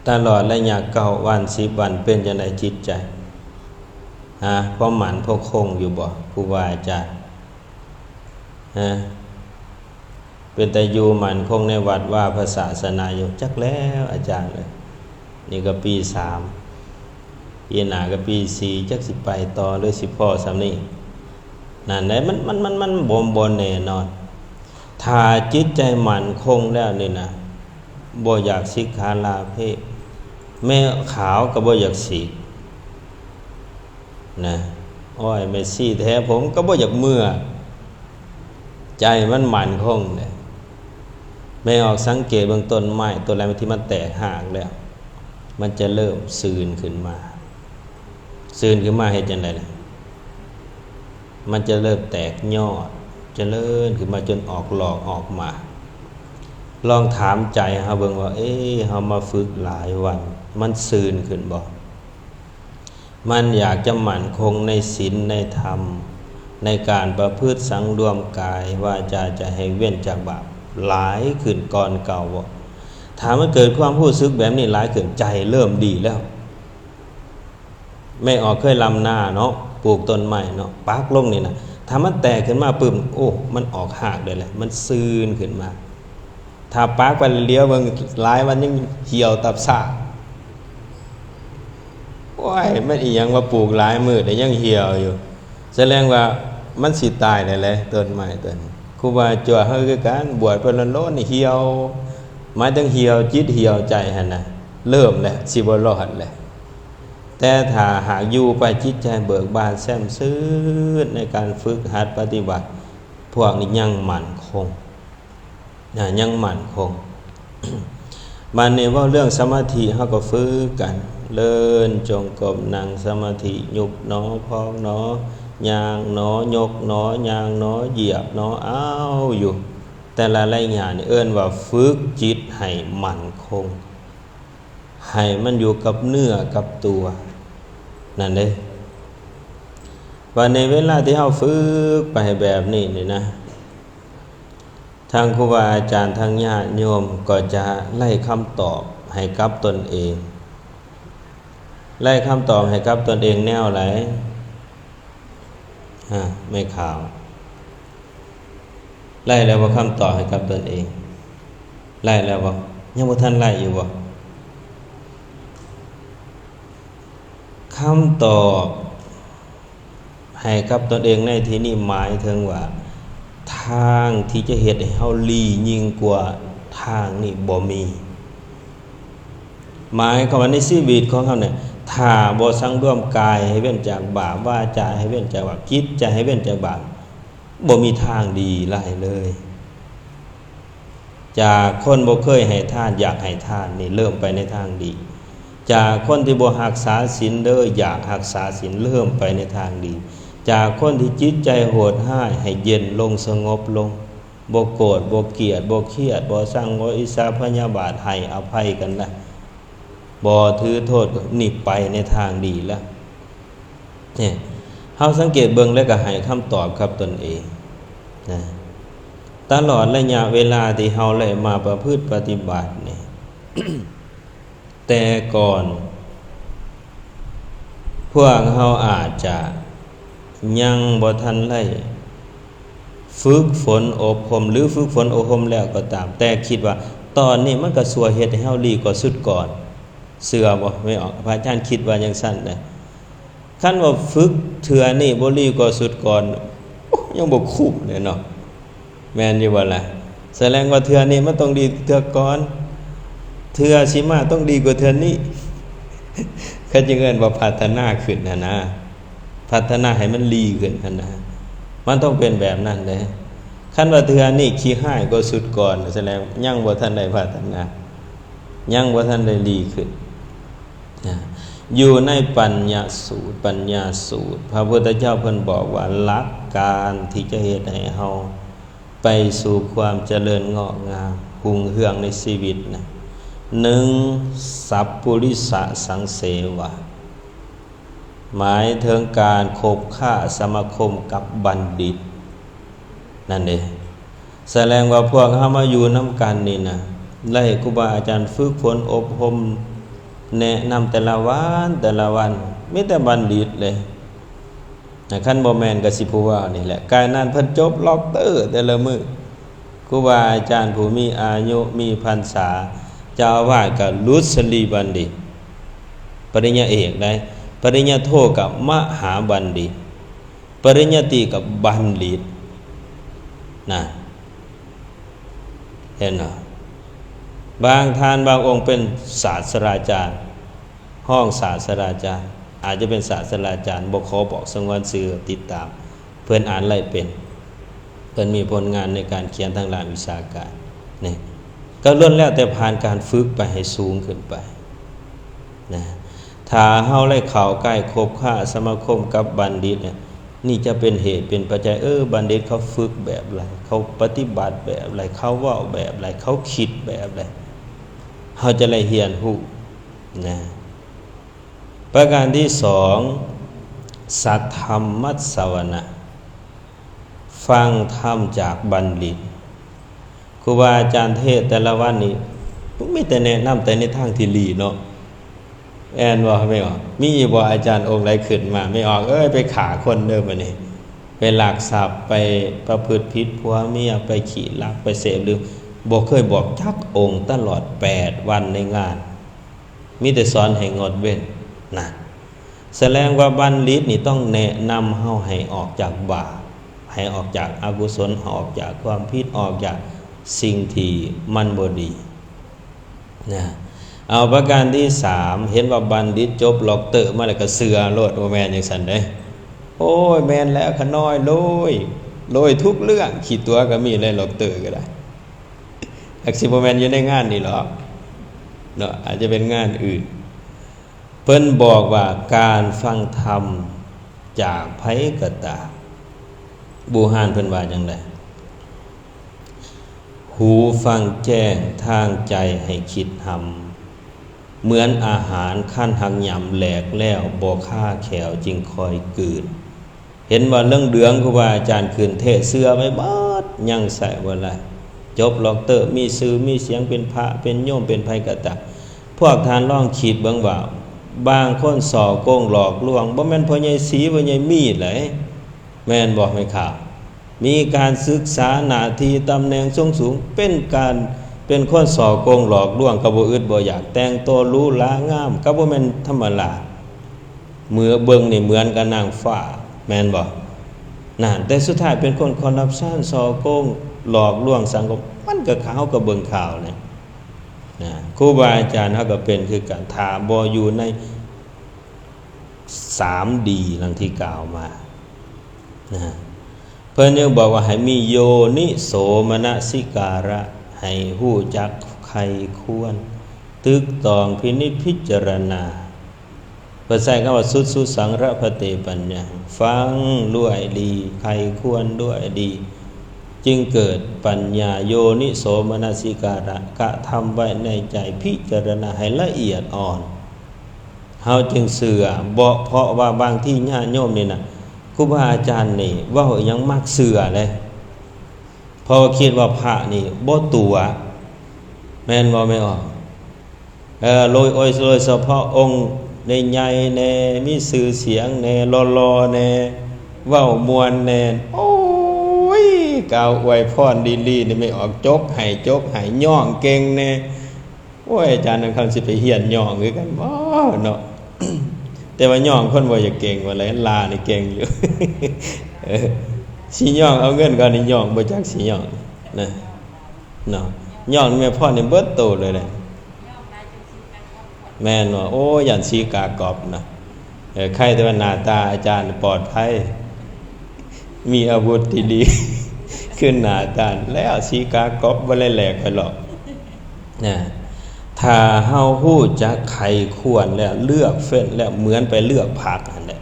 ຕະຫຼອດໄລຍະເກົ້າວັນ ສິບວັນ ເປັນຈັ່ງໃດຈິດໃຈ? ຮະ? ຄວາມໝັ້ນຄົງຢູ່ບໍ່ ຄູບາອາຈານ? ຮະ? ເປັນຕາຢູ່ໝັ້ນຄົງໃນວັດວາພະສາສະໜາຢູ່? ຈັກແລ້ວອາຈານເອີຍ, ນີ້ກໍປີສາມ, ປີໜ້າກໍປີສີ່, ຈັກຊິໄປຕໍ່ ຫຼື ຊິພໍສ່ຳນີ້. ນັ້ນແຫຼະ ມັນ ມັນ ມັນ ມັນບໍ່ ບໍ່ແນ່ນອນ. ຖ້າຈິດໃຈໝັ້ນຄົງແລ້ວນີ້ນະ, ບໍ່ຢາກສິກຂາລາເພດ, ແມ່ຂາວກໍບໍ່ຢາກສິກນະ, ໂອ້ຍ ແມ່ຊີແຖຜົມກໍບໍ່ຢາກເມືອ, ໃຈມັນໝັ້ນຄົງເດ້. ແມ່ອອກສັງເກດເບິ່ງຕົ້ນໄມ້ຕົ້ນໃດທີ່ມັນແຕກຮາກແລ້ວ, ມັນຈະເລີ່ມຊືນຂຶ້ນມາ. ຊືນຂຶ້ນມາເຮັດຈັ່ງໃດລະ? ມັນຈະເລີ່ມແຕກຍອດ, ຈະເລີນຂຶ້ນມາຈົນອອກດອກອອກໝາກ. ລອງຖາມໃຈເຮົາເບິ່ງວ່າ, ເອ, ເຮົາມາຝຶກຫຼາຍວັນ, ມັນຊືນຂຶ້ນບໍ່? ມັນຢາກຈະໝັ້ນຄົງໃນສິນໃນທຳ, ໃນການປະພຶດສັງລວມກາຍວາຈາໃຈໃຫ້ເວັ້ນຈາກບາບຫຼາຍຂຶ້ນກ່ອນເກົ່າບໍ່? ຖ້າມັນເກີດຄວາມຮູ້ສຶກແບບນີ້ຫຼາຍຂຶ້ນ, ໃຈເລີ່ມດີແລ້ວ. ແມ່ອອກເຄີຍລຳນາເນາະ, ປູກຕົ້ນໄມ້ເນາະ, ປັກລົງນີ້ນະ, ຖ້າມັນແຕກຂຶ້ນມາປຶບ, ໂອ້, ມັນອອກຮາກໄດ້ແລ້ວ, ມັນຊືນຂຶ້ນມາ. ຖ້າປັກໄປແລ້ວ ຫຼຽວເບິ່ງຫຼາຍວັນຍັງຫ່ຽວຕັບຊາກ. ໂອ້ຍ, ແມ່ນອີ່ຫຍັງວ່າປູກຫຼາຍມື້ແຕ່ຍັງຫ່ຽວຢູ່? ສະແດງວ່າມັນຊິຕາຍແລ້ວແຫຼະ ຕົ້ນໄມ້ຕົ້ນນີ້. ຄູບາຈວດເຮົາຄືກັນ, ບວດໄປດົນໆນີ້ຫ່ຽວ, ໝາຍເຖິງຫ່ຽວຈິດຫ່ຽວໃຈຫັ້ນນະ, ເລີ່ມແລ້ວ, ຊິບໍ່ລອດແລ້ວ. ແຕ່ຖ້າຫາກຢູ່ໄປຈິດໃຈເບີກບານແຊ່ມຊື່ນໃນການຝຶກຫັດປະຕິບັດ, ພວກນີ້ຍັງໝັ້ນຄົງນະ, ຍັງໝັ້ນຄົງ. ບາດນີ້ເວົ້າເລື່ອງສະມາທິ ເຮົາກໍຝຶກກັນ, ເດີນຈົງກົມ, ນັ່ງສະມາທິ, ຍຸບໜໍພອງໜໍ, ຍ່າງໜໍ, ຍົກໜໍ, ຍ່າງໜໍ, ຢຽບໜໍ, ເອົາຢູ່. ແຕ່ລະໄລຍະນີ້ເອີ້ນວ່າຝຶກຈິດໃຫ້ໝັ້ນຄົງ. ໃຫ້ມັນຢູ່ກັບເນື້ອກັບຕົວນັ້ນເດ້. ບາດນີ້ເວລາທີ່ເຮົາຝຶກໄປແບບນີ້ນີ້ນະ, ທາງຄູບາອາຈານ, ທາງຍາດໂຍມກໍຈະໄດ້ຄຳຕອບໃຫ້ກັບຕົນເອງ. ໄດ້ຄຳຕອບໃຫ້ກັບຕົນເອງແນວໃດ? ຮະ, ແມ່ຂາວ ໄດ້ແລ້ວບໍ່ຄຳຕອບໃຫ້ກັບຕົນເອງ? ໄດ້ແລ້ວບໍ່? ຍັງບໍ່ທັນໄດ້ຢູ່ບໍ່? ຄຳຕອບໃຫ້ກັບຕົນເອງໃນທີ່ນີ້ໝາຍເຖິງວ່າ ທາງທີ່ຈະເຮັດໃຫ້ເຮົາດີຍິ່ງກວ່າທາງນີ້ບໍ່ມີ. ໝາຍຄວາມວ່າໃນຊີວິດຂອງເຮົານີ້ ຖ້າບໍ່ສັງລວມກາຍໃຫ້ເວັ້ນຈາກບາບ, ວາຈາໃຫ້ເວັ້ນຈາກບາບ, ຈິດໃຈໃຫ້ເວັ້ນຈາກບາບ, ບໍ່ມີທາງດີຫຼາຍເລີຍ. ຈາກຄົນບໍ່ເຄີຍໃຫ້ທານ ຢາກໃຫ້ທານນີ້ ເລີ່ມໄປໃນທາງດີ. ຈາກຄົນທີ່ບໍ່ຮັກສາສິນເດີ ຢາກຮັກສາສິນ ເລີ່ມໄປໃນທາງດີ. ຈາກຄົນທີ່ຈິດໃຈໂຫດຮ້າຍ ໃຫ້ເຢັນລົງ ສະຫງົບລົງ. ບໍ່ໂກດ ບໍ່ກຽດ ບໍ່ຄຽດ ບໍ່ຊັງ ບໍ່ອິດສາພະຍາບາດ ໃຫ້ອະໄພກັນນະ ບໍ່ຖືໂທດ ນີ້ໄປໃນທາງດີແລ້ວ. ນີ້ ເຮົາສັງເກດເບິ່ງແລ້ວກໍໃຫ້ຄຳຕອບກັບຕົນເອງນະ ຕະຫຼອດໄລຍະເວລາທີ່ເຮົາໄດ້ມາປະພຶດປະຕິບັດນີ້ ແຕ່ກ່ອນ ພວກເຮົາອາດຈະຍັງບໍ່ທັນໄດ້ຝຶກຝົນອົບຮົມ ຫຼື ຝຶກຝົນອົບຮົມແລ້ວກໍຕາມ, ແຕ່ຄິດວ່າຕອນນີ້ມັນກໍຊ່ວຍເຮັດໃຫ້ເຮົາດີກວ່າຊຸດກ່ອນ. ເຊື່ອບໍ່? ແມ່ນອອກ ພະອາຈານຄິດວ່າຈັ່ງຊັ້ນເດ້. ຄັນວ່າຝຶກເທື່ອນີ້ບໍ່ດີກວ່າຊຸດກ່ອນ ໂອ້ ຍັງບໍ່ຄຸ້ມເດ້ເນາະ ແມ່ນຢູ່ບໍ່ລະ? ສະແດງວ່າເທື່ອນີ້ມັນຕ້ອງດີເທື່ອກ່ອນ ເທື່ອຊິມາຕ້ອງດີກວ່າເທື່ອນີ້ ເຂົາຈຶ່ງເອີ້ນວ່າພັດທະນາຂຶ້ນຫັ້ນນະ ພັດທະນາໃຫ້ມັນດີຂຶ້ນຫັ້ນນະ ມັນຕ້ອງເປັນແບບນັ້ນເດ້. ຄັນວ່າເທື່ອນີ້ຂີ້ຮ້າຍກວ່າຊຸດກ່ອນ ສະແດງຍັງບໍ່ທັນໄດ້ພັດທະນາ ຍັງບໍ່ທັນໄດ້ດີຂຶ້ນນະ. ຢູ່ໃນປັນຍະສູດ ປັນຍາສູດ ພະພຸດທະເຈົ້າເພິ່ນບອກວ່າ ຫຼັກການທີ່ຈະເຮັດໃຫ້ເຮົາໄປສູ່ຄວາມຈະເລີນງອກງາມຮຸ່ງເຮືອງໃນຊີວິດນະ ໜຶ່ງ ສັບປຸລິສະສັງເສວະ ໝາຍເຖິງການຄົບຄ້າສະມາຄົມກັບບັນດິດນັ້ນເດ້. ສະແດງວ່າພວກເຮົາມາຢູ່ນຳກັນນີ້ນະ ໄດ້ຄູບາອາຈານຝຶກຝົນອົບຮົມ ແນະນຳແຕ່ລະວັນ ແຕ່ລະວັນ ມີແຕ່ບັນດິດເດ້. ຄັນບໍ່ແມ່ນກໍຊິຜູ້ວ່ານີ້ແຫຼະ ກາຍນັ້ນເພິ່ນຈົບດັອກເຕີແຕ່ລະມື້ ຄູບາອາຈານຜູ້ມີອາຍຸມີພັນສາ ເຈົ້າອາວາດກໍດຸດສະລີບັນດິດ ປະລິນຍາເອກໄດ໋ ປະລິນຍາໂທກໍມະຫາບັນດິດ ປະລິນຍາຕີກໍບັນດິດ ນະ ເຫັນບໍ່? ບາງທ່ານບາງອົງເປັນສາດສະດາຈານ ຮອງສາດສະດາຈານ ອາດຈະເປັນສາດສະດາຈານ ບໍ່ຂໍບອກສະຫງວນຊື່ ຕິດຕາມ ເພິ່ນອ່ານໄລ່ເປັນ ເພິ່ນມີຜົນງານໃນການຂຽນທາງດ້ານວິຊາການນີ້ ກໍລ້ວນແລ້ວແຕ່ຜ່ານການຝຶກໄປໃຫ້ສູງຂຶ້ນໄປນະ. ຖ້າເຮົາໄດ້ເຂົ້າໃກ້ຄົບຄ້າສະມາຄົມກັບບັນດິດເນຍ ນີ້ຈະເປັນເຫດເປັນປັດໄຈ ເອີ ບັນດິດເຂົາຝຶກແບບໃດ ເຂົາປະຕິບັດແບບໃດ ເຂົາເວົ້າແບບໃດ ເຂົາຄິດແບບໃດ ເຮົາຈະໄດ້ຮຽນຮູ້ນະ. ປະການທີສອງ ສັດທຳມັດສະວະນະ ຟັງທຳຈາກບັນດິດ ຄູບາອາຈານເທດແຕ່ລະວັນນີ້ ມີແຕ່ແນະນຳແຕ່ໃນທາງທີ່ດີເນາະ ແມ່ນບໍ່ແມ່ອອກ? ມີບໍ່ອາຈານອົງໃດຂຶ້ນມາ ແມ່ອອກເອີຍ ໄປຂ້າຄົນເດີ ບາດນີ້ ໄປລັກຊັບ ໄປປະພຶດຜິດຜົວເມຍ ໄປຂີ້ລັກ ໄປເສບດື່ມ ບໍ່ເຄີຍບອກຈັກອົງຕະຫຼອດແປດວັນໃນງານ ມີແຕ່ສອນໃຫ້ງົດເວັ້ນນະ. ສະແດງວ່າບັນດິດນີ້ຕ້ອງແນະນຳເຮົາໃຫ້ອອກຈາກບາບ ໃຫ້ອອກຈາກອະກຸສົນ ໃຫ້ອອກຈາກຄວາມຜິດ ອອກຈາກສິ່ງທີ່ມັນບໍ່ດີນະ. ເອົາ ປະການທີສາມ ເຫັນວ່າບັນດິດຈົບດັອກເຕີມາແລ້ວກໍເຊື່ອໂລດ ບໍ່ແມ່ນຈັ່ງຊັ້ນເດ້. ໂອ້ຍ ແມ່ນແລ້ວ ຂະນ້ອຍໂລຍ ໂລຍທຸກເລື່ອງ ຂີ້ຕົວກໍມີເລີຍ ດັອກເຕີກໍໄດ້. ອາດຊິບໍ່ແມ່ນຢູ່ໃນງານນີ້ຫຼອກເນາະ ອາດຈະເປັນງານອື່ນ. ເພິ່ນບອກວ່າການຟັງທຳຈາກໃຜກໍຕາມ ບູຮານເພິ່ນວ່າຈັ່ງໃດ? ຫູຟັງແຈ້ງ ທາງໃຈໃຫ້ຄິດຫຳ ເໝືອນອາຫານ ຄັນຫາກຫຍ້ຳແຫຼກແລ້ວ ບໍ່ຄາແຂ້ວຈຶ່ງຄ່ອຍກືນ. ເຫັນວ່າເຫຼືອງໆ ຄູບາອາຈານຂຶ້ນເທດ ເຊື່ອໄວ້ເບິດ ຍັງໃຊ້ບໍ່ໄດ້. ຈົບດັອກເຕີ ມີຊື່ມີສຽງ ເປັນພະເປັນໂຍມ ເປັນໃຜກໍຕາມ ພວກທ່ານລອງຄິດເບິ່ງວ່າ ບາງຄົນສໍ້ໂກງຫຼອກລວງ ບໍ່ແມ່ນພໍ່ໃຫຍ່ສີ ພໍ່ໃຫຍ່ມີດໃດ ແມ່ນບໍ່ແມ່ຂາວ? ມີການສຶກສາ ໜ້າທີ່ຕຳແໜ່ງສູງໆ ເປັນການ ເປັນຄົນສໍ້ໂກງຫຼອກລວງ ກໍບໍ່ອຶດບໍ່ຢາກ ແຕ່ງໂຕຫຼູຫຼາງາມ ກໍບໍ່ແມ່ນທຳມະດາ. ເມື່ອເບິ່ງນີ້ເໝືອນກັບນາງຟ້າ ແມ່ນບໍ່? ນັ້ນ ແຕ່ສຸດທ້າຍເປັນຄົນຄໍຣັບຊັນ ສໍ້ໂກງ ຫຼອກລວງສັງຄົມ ມັນກໍ ເຮົາກໍເບິ່ງຂ່າວແຫຼະນະ. ຄູບາອາຈານເຮົາກໍເປັນຄືກັນ ຖ້າບໍ່ຢູ່ໃນສາມດີດັ່ງທີ່ກ່າວມານະ. ເພິ່ນຍັງບອກວ່າໃຫ້ມີໂຍນິໂສມະນະສິກາລະ ໃຫ້ຮູ້ຈັກໃຄ່ຄວນ ຕຶກຕອງ ພິນິດພິຈາລະນາ. ເພິ່ນໃຊ້ຄຳວ່າ ສຸດສຸສັງລະພະເຕປັນຍັງ ຟັງດ້ວຍດີ ໃຄ່ຄວນດ້ວຍດີ ຈຶ່ງເກີດປັນຍາ ໂຍນິໂສມະນະສິກາລະ ກະທຳໄວ້ໃນໃຈ ພິຈາລະນາໃຫ້ລະອຽດອ່ອນ ເຮົາຈຶ່ງເຊື່ອ. ເພາະວ່າບາງທີຍາດໂຍມນີ້ນະ ຄູບາອາຈານນີ້ເວົ້າອີ່ຫຍັງມັກເຊື່ອເດ້ ເພາະວ່າຄິດວ່າພະນີ້ບໍ່ຕົວະ ແມ່ນບໍ່ແມ່ອອກ? ເອີ ໂດຍ ໂດຍສະເພາະອົງໃຫຍ່ໆແດ່ ມີຊື່ສຽງແດ່ ຫຼໍ່ໆແດ່ ເວົ້າມ່ວນແດ່ ໂອ້ຍ ກ່າວອວຍພອນດີໆນີ້ ແມ່ອອກ ຈົກໃຫ້ ຈົກໃຫ້ ຍ້ອງເກັ່ງແດ່. ໂອ້ຍ ອາຈານນັ້ນ ຄັນຊິໄປຮຽນຍ້ອງຄືກັນບໍ່ເນາະ? ແຕ່ວ່າຍ້ອງຄົນບໍ່ຢາກເກັ່ງ ວ່າແຫຼະ ລານີ້ເກັ່ງຢູ່ ເອີ ຊິຍ້ອງເອົາເງິນເຂົານີ້ ຍ້ອງບໍ່ຈັກຊິຍ້ອງນະ ເນາະ ຍ້ອງແມ່ພອນນີ້ເບິດໂຕເລີຍແຫຼະ ແມ່ນບໍ່? ໂອ້ ຢ້ານສີກາກອບນະ ເອີ ໄຄແຕ່ວ່າໜ້າຕາອາຈານປອດໄພ ມີອາວຸດທີ່ດີ ຄືໜ້າຕາ ແລ້ວສີກາກອບບໍ່ໄດ້ແລກຂ້ອຍຫຼອກ ນະ ຖ້າເຮົາຮູ້ຈັກໄຂ້ຄວນແລ້ວ ເລືອກເຟ້ນແລ້ວ ເໝືອນໄປເລືອກຜັກຫັ້ນແຫຼະ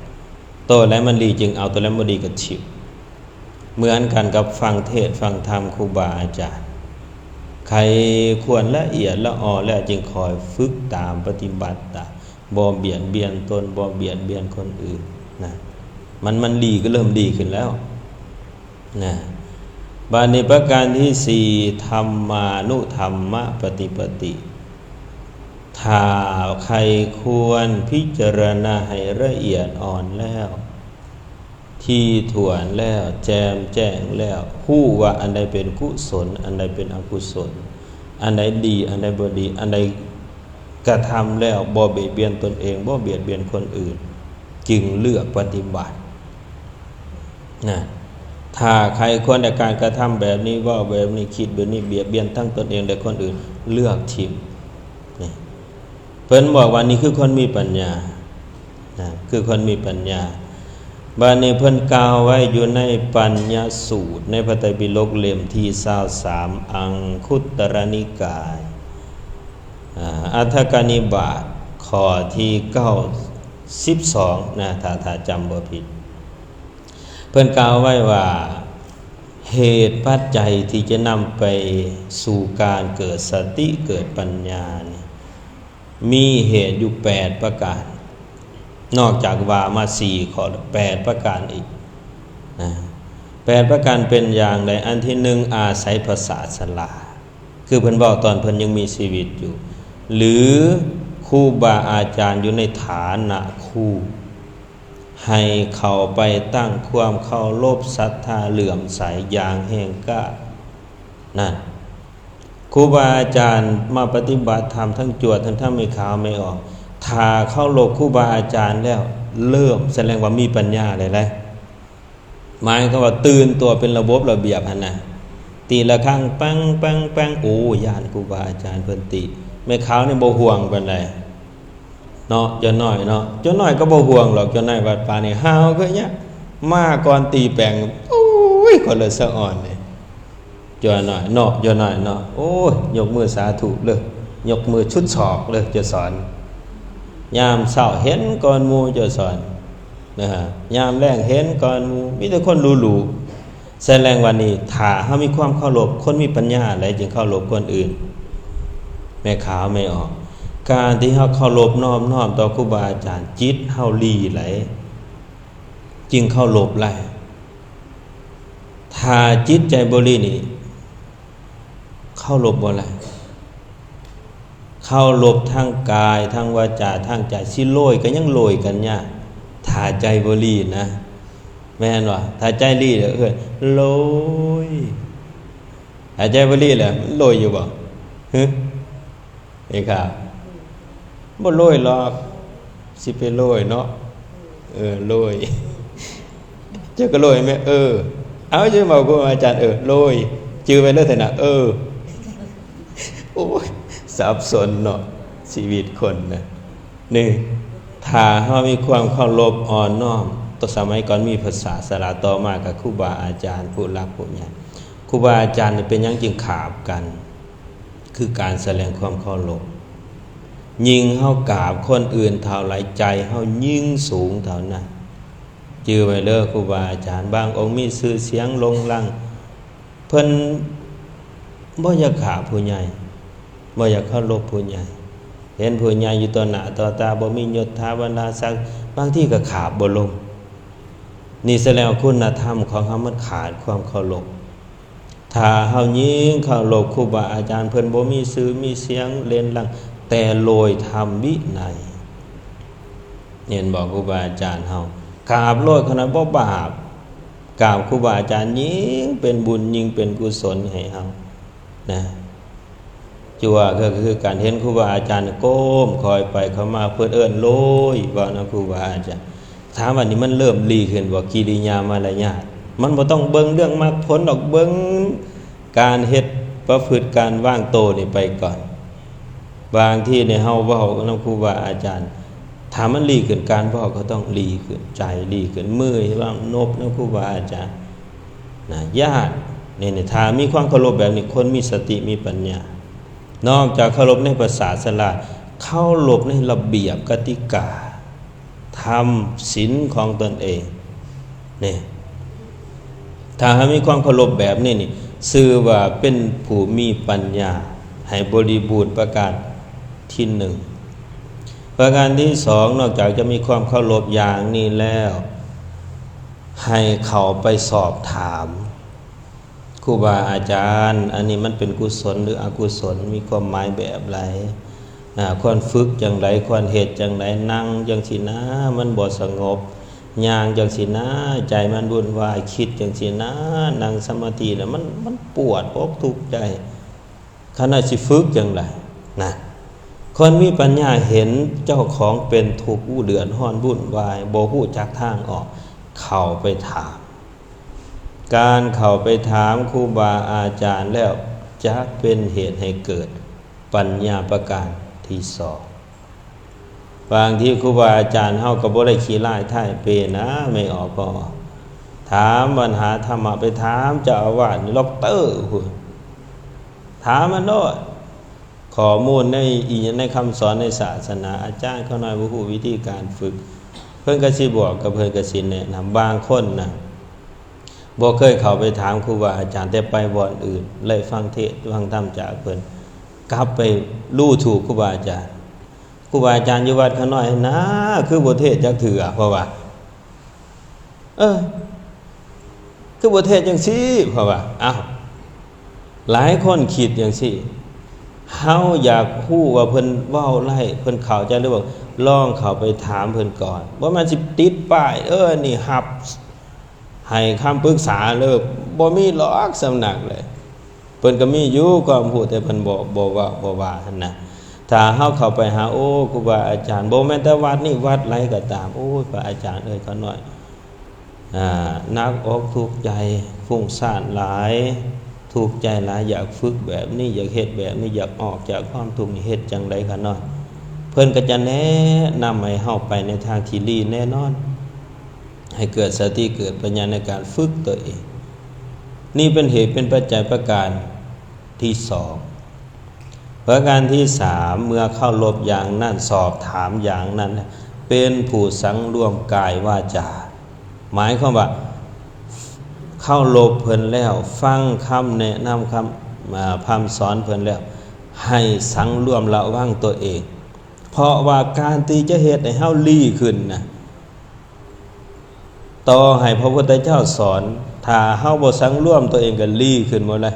ໂຕໃດມັນດີຈຶ່ງເອົາ ໂຕໃດບໍ່ດີກໍຖິ້ມ ເໝືອນກັນກັບຟັງເທດຟັງທຳຄູບາອາຈານ ໄຂ້ຄວນລະອຽດລະອໍແລ້ວຈຶ່ງຄ່ອຍຝຶກຕາມ ປະຕິບັດຕາມ ບໍ່ບຽດບຽນຕົນ ບໍ່ບຽດບຽນຄົນອື່ນນະ ມັນ ມັນດີກໍເລີ່ມດີຂຶ້ນແລ້ວ ນະ ບາດນີ້ປະການທີສີ່ ທຳມານຸທຳມະປະຕິປະຕິ ຖ້າໃຄ່ຄວນພິຈາລະນາໃຫ້ລະອຽດອ່ອນແລ້ວ ຖີ່ຖ້ວນແລ້ວ ແຈ່ມແຈ້ງແລ້ວ ຮູ້ວ່າອັນໃດເປັນກຸສົນ ອັນໃດເປັນອະກຸສົນ ອັນໃດດີ ອັນໃດບໍ່ດີ ອັນໃດກະທຳແລ້ວບໍ່ບຽດບຽນຕົນເອງ ບໍ່ບຽດບຽນຄົນອື່ນ ຈຶ່ງເລືອກປະຕິບັດ ນະ ຖ້າໃຄ່ຄວນໃນການກະທຳແບບນີ້ ເວົ້າແບບນີ້ ຄິດແບບນີ້ ບຽດບຽນທັງຕົນເອງ ແລະ ຄົນອື່ນ ເລືອກຖິ້ມ ນີ້ ເພິ່ນບອກວ່ານີ້ຄືຄົນມີປັນຍາ ນະ ຄືຄົນມີປັນຍາ ບາດນີ້ເພິ່ນກ່າວໄວ້ຢູ່ໃນປັນຍະສູດ ໃນພະໄຕປິດົກເຫຼັ້ມທີຊາວສາມ ອັງຄຸດຕະລະນິກາຍ ອາ ອັດຖະກະນິບາດ ຂໍ້ທີເກົ້າສິບສອງ ນະ ຖ້າ ຖ້າຈຳບໍ່ຜິດ ເພິ່ນກ່າວໄວ້ວ່າ ເຫດປັດໄຈທີ່ຈະນຳໄປສູ່ການເກີດສະຕິ ເກີດປັນຍານີ້ ມີເຫດຢູ່ແປດປະການ ນອກຈາກວ່າມາສີ່ຂໍ້ ແປດປະການອີກນະ ແປດປະການເປັນຢ່າງໃດ? ອັນທີໜຶ່ງ ອາໄສພະສາສະດາ ຄືເພິ່ນເວົ້າຕອນເພິ່ນຍັງມີຊີວິດຢູ່ ຫຼື ຄູບາອາຈານຢູ່ໃນຖານະຄູ ໃຫ້ເຂົ້າໄປຕັ້ງຄວາມເຄົາລົບ ສັດທາ ເຫຼື້ອມໃສຢ່າງແຮງກ້າ ນັ້ນ ຄູບາອາຈານມາປະຕິບັດທຳ ທັງຈວດ ທັງທຳ ແມ່ຂາວແມ່ອອກ ຖ້າເຄົາລົບຄູບາອາຈານແລ້ວ ເລີ່ມ ສະແດງວ່າມີປັນຍາແລ້ວ ໝາຍຄວາມວ່າຕື່ນຕົວເປັນລະບົບລະບຽບຫັ້ນນະ ຕີລະຄັງ ແປ້ງ ແປ້ງ ແປ້ງ ໂອ້ ຢ້ານຄູບາອາຈານເພິ່ນຕິ ແມ່ຂາວນີ້ບໍ່ຫ່ວງປານໃດເນາະ ເຈົ້ານ້ອຍເນາະ ເຈົ້ານ້ອຍກໍບໍ່ຫ່ວງດອກ ເຈົ້ານ້ອຍວັດປ່ານີ້ ຫ້າວຄືຫຍັງ ມາກ່ອນຕີແປ້ງ ໂອ້ຍ ຄົນລະສະອອນເດ້ ເຈົ້ານ້ອຍເນາະ ເຈົ້ານ້ອຍເນາະ ໂອ້ຍ ຍົກມືສາທຸເລີຍ ຍົກມືຊຸດສອກເລີຍ ເຈົ້າສອນ ຍາມເຊົ້າເຫັນກ່ອນໝູ່ ເຈົ້າສອນ ນະ ຍາມແລງເຫັນກ່ອນໝູ່ ມີແຕ່ຄົນຫຼູໆ ສະແດງວ່ານີ້ ຖ້າເຮົາມີຄວາມເຄົາລົບ ຄົນມີປັນຍາແຫຼະຈຶ່ງເຄົາລົບຄົນອື່ນ ແມ່ຂາວແມ່ອອກ ການທີ່ເຮົາເຄົາລົບນອບນ້ອມຕໍ່ຄູບາອາຈານ ຈິດເຮົາຫຼີໄຫຼ ຈຶ່ງເຄົາລົບໄດ້ ຖ້າຈິດໃຈບໍ່ຫຼີນີ້ ເຄົາລົບບໍ່ໄດ້ ເຄົາລົບທັງກາຍ ທັງວາຈາ ທັງໃຈ ຊິໂລຍກໍຍັງໂລຍກັນຍາກ ຖ້າໃຈບໍ່ຫຼີນະ ແມ່ນບໍ່? ຖ້າໃຈຫຼີແລ້ວເອີ້ນໂລຍ ຖ້າໃຈບໍ່ຫຼີແລ້ວ ມັນໂລຍຢູ່ບໍ່? ຫື ເອງຄະ ບໍ່ໂລຍຫຼອກ ຊິໄປໂລຍເນາະ ເອີ ໂລຍ ເຈົ້າກໍໂລຍແມ່ ເອີ ເອົາ ເຈົ້າເວົ້າກັບອາຈານ ເອີ ໂລຍ ຈື່ໄວ້ເລີຍເຖາະນະ ເອີ ໂອ້ຍ ສັບສົນເນາະ ຊີວິດຄົນນະ ນີ້ ຖ້າເຮົາມີຄວາມເຄົາລົບອ່ອນນ້ອມ ຕໍ່ສະໄໝກ່ອນມີພະສາສະດາ ຕໍ່ມາກໍຄູບາອາຈານ ຜູ້ຫຼັກຜູ້ໃຫຍ່ ຄູບາອາຈານນີ້ເປັນຫຍັງຈຶ່ງຂາບກັນ? ຄືການສະແດງຄວາມເຄົາລົບ ຍິ່ງເຮົາກາບຄົນອື່ນເທົ່າໃດ ໃຈເຮົາຍິ່ງສູງເທົ່ານັ້ນ ຈື່ໄວ້ເດີ ຄູບາອາຈານບາງອົງມີຊື່ສຽງໂດ່ງດັງ ເພິ່ນບໍ່ຢາກກາບຜູ້ໃຫຍ່ ບໍ່ຢາກເຄົາລົບຜູ້ໃຫຍ່ ເຫັນຜູ້ໃຫຍ່ຢູ່ຕໍ່ໜ້າຕໍ່ຕາ ບໍ່ມີຍົດຖາບັນດາສັກ ບາງທີກໍຂາບບໍ່ລົງ ນີ້ສະແດງວ່າຄຸນນະທຳຂອງເຮົາມັນຂາດຄວາມເຄົາລົບ ຖ້າເຮົາຍິ່ງເຄົາລົບຄູບາອາຈານ ເພິ່ນບໍ່ມີຊື່ມີສຽງເດັ່ນດັງ ແຕ່ໂລຍທຳວິໄນ ເຫັນບໍ່? ຄູບາອາຈານເຮົາກາບໂລດຂະໜາດບໍ່ບາບ ກາບຄູບາອາຈານຍິ່ງເປັນບຸນ ຍິ່ງເປັນກຸສົນໃຫ້ເຮົານະ. ຈົວ ກໍຄືການເຫັນຄູບາອາຈານກົ້ມຄອຍໄປເຂົ້າມາ ເພິ່ນເອີ້ນໂລຍ ເວົ້ານຳຄູບາອາຈານ. ຖາມວ່ານີ້ມັນເລີ່ມດີຂຶ້ນບໍ່? ກິລິຍາມາລະຍາດ ມັນບໍ່ຕ້ອງເບິ່ງເລື່ອງມັກຜົນດອກ ເບິ່ງການເຮັດປະພຶດ ການວາງໂຕນີ້ໄປກ່ອນ. ບາງທີນີ້ເຮົາເວົ້ານຳຄູບາອາຈານ ຖ້າມັນດີຂຶ້ນ ການເວົ້າກໍຕ້ອງດີຂຶ້ນ ໃຈດີຂຶ້ນ ມືວາງນົບນຳຄູບາອາຈານນະ ຍາດ. ນີ້ ນີ້ ຖ້າມີຄວາມເຄົາລົບແບບນີ້ ຄົນມີສະຕິມີປັນຍາ ນອກຈາກເຄົາລົບໃນພະສາສະດາ ເຄົາລົບໃນລະບຽບກະຕິກາ ທຳສິນຂອງຕົນເອງນີ້. ຖ້າເຮົາມີຄວາມເຄົາລົບແບບນີ້ນີ້ ຊື່ວ່າເປັນຜູ້ມີປັນຍາໃຫ້ບໍລິບູນ ປະການທີໜຶ່ງ. ປະການທີສອງ ນອກຈາກຈະມີຄວາມເຄົາລົບຢ່າງນີ້ແລ້ວ ໃຫ້ເຂົ້າໄປສອບຖາມຄູບາອາຈານ ອັນນີ້ມັນເປັນກຸສົນ ຫຼື ອະກຸສົນ ມີຄວາມໝາຍແບບໃດ ອາ ຄວນຝຶກຈັ່ງໃດ ຄວນເຮັດຈັ່ງໃດ ນັ່ງຈັ່ງຊີ້ນາ ມັນບໍ່ສະຫງົບ ຍ່າງຈັ່ງຊີ້ນາ ໃຈມັນວຸ່ນວາຍ ຄິດຈັ່ງຊີ້ນາ ນັ່ງສະມາທິແລ້ວມັນ ມັນປວດອົກທຸກໃຈ. ຄັນວ່າຊິຝຶກຈັ່ງໃດນະ? ຄົນມີປັນຍາເຫັນເຈົ້າຂອງເປັນທຸກ ເດືອດຮ້ອນວຸ່ນວາຍ ບໍ່ຮູ້ຈັກທາງອອກ ເຂົ້າໄປຖາມ. ການເຂົ້າໄປຖາມຄູບາອາຈານແລ້ວ ຈະເປັນເຫດໃຫ້ເກີດປັນຍາປະການທີສອງ. ບາງທີຄູບາອາຈານເຮົາກໍບໍ່ໄດ້ຂີ້ຮ້າຍທ້າຍເປນະ ແມ່ອອກພໍ່ອອກ ຖາມບັນຫາທຳມະ ໄປຖາມເຈົ້າອາວາດ ດັອກເຕີພຸ້ນ ຖາມມັນໂລດ. ຂໍ້ມູນໃນອີ່ຫຍັງ ໃນຄຳສອນໃນສາສະໜາ ອາຈານຂ້ານ້ອຍບໍ່ຮູ້ວິທີການຝຶກ ເພິ່ນກໍຊິບອກ ກັບເພິ່ນກໍຊິແນະນຳ. ບາງຄົນນະ ບໍ່ເຄີຍເຂົ້າໄປຖາມຄູບາອາຈານ ແຕ່ໄປບ່ອນອື່ນ ໄດ້ຟັງເທດຟັງທຳຈາກເພິ່ນ ກັບໄປດູຖູກຄູບາອາຈານ. ຄູບາອາຈານຢູ່ວັດຂ້ານ້ອຍນະ ຄືບໍ່ເທດຈັກເທື່ອ ເພາະວ່າ ເອີ ຄືບໍ່ເທດຈັ່ງຊີ້ ເພາະວ່າ ອ້າວ ຫຼາຍຄົນຄິດຈັ່ງຊີ້. ເຮົາຢາກຮູ້ວ່າເພິ່ນເວົ້າໄດ້ ເພິ່ນເຂົ້າໃຈຫຼືບໍ່ ລອງເຂົ້າໄປຖາມເພິ່ນກ່ອນ. ບໍ່ແມ່ນຊິຕິດປ້າຍ ເອີ ອັນນີ້ຮັບ ໃຫ້ຄຳປຶກສາເລີຍ ບໍ່ມີຫຼອກສຳນັກເລີຍ. ເພິ່ນກໍມີຢູ່ຄວາມຮູ້ ແຕ່ເພິ່ນບໍ່ ບໍ່ເວົ້າ ບໍ່ວ່າຫັ້ນນະ. ຖ້າເຮົາເຂົ້າໄປຫາ ໂອ້ ຄູບາອາຈານ ບໍ່ແມ່ນແຕ່ວັດນີ້ ວັດໃດກໍຕາມ ໂອ້ຍ ພະອາຈານເອີຍ ຂ້ານ້ອຍ ອາ ໜັກອົກທຸກໃຈ ຟຸ້ງສ້ານຫຼາຍ ທຸກໃຈຫຼາຍ ຢາກຝຶກແບບນີ້ ຢາກເຮັດແບບນີ້ ຢາກອອກຈາກຄວາມທຸກນີ້ ເຮັດຈັ່ງໃດຂ້ານ້ອຍ? ເພິ່ນກໍຈະແນະນຳໃຫ້ເຮົາໄປໃນທາງທີ່ດີແນ່ນອນ. ໃຫ້ເກີດສະຕິ ເກີດປັນຍາໃນການຝຶກຕົວເອງ. ນີ້ເປັນເຫດເປັນປັດໄຈປະການທີສອງ. ປະການທີສາມ ເມື່ອເຄົາລົບຢ່າງນັ້ນ ສອບຖາມຢ່າງນັ້ນ ເປັນຜູ້ສັງລວມກາຍວາຈາ ໝາຍຄວາມວ່າ ເຄົາລົບເພິ່ນແລ້ວ ຟັງຄຳແນະນຳ ຄຳ ອາ ພຳສອນເພິ່ນແລ້ວ ໃຫ້ສັງລວມລະວັງຕົວເອງ. ເພາະວ່າການທີ່ຈະເຮັດໃຫ້ເຮົາດີຂຶ້ນນະ ຕໍ່ໃຫ້ພະພຸດທະເຈົ້າສອນ ຖ້າເຮົາບໍ່ສັງລວມຕົວເອງກໍດີຂຶ້ນບໍ່ໄດ້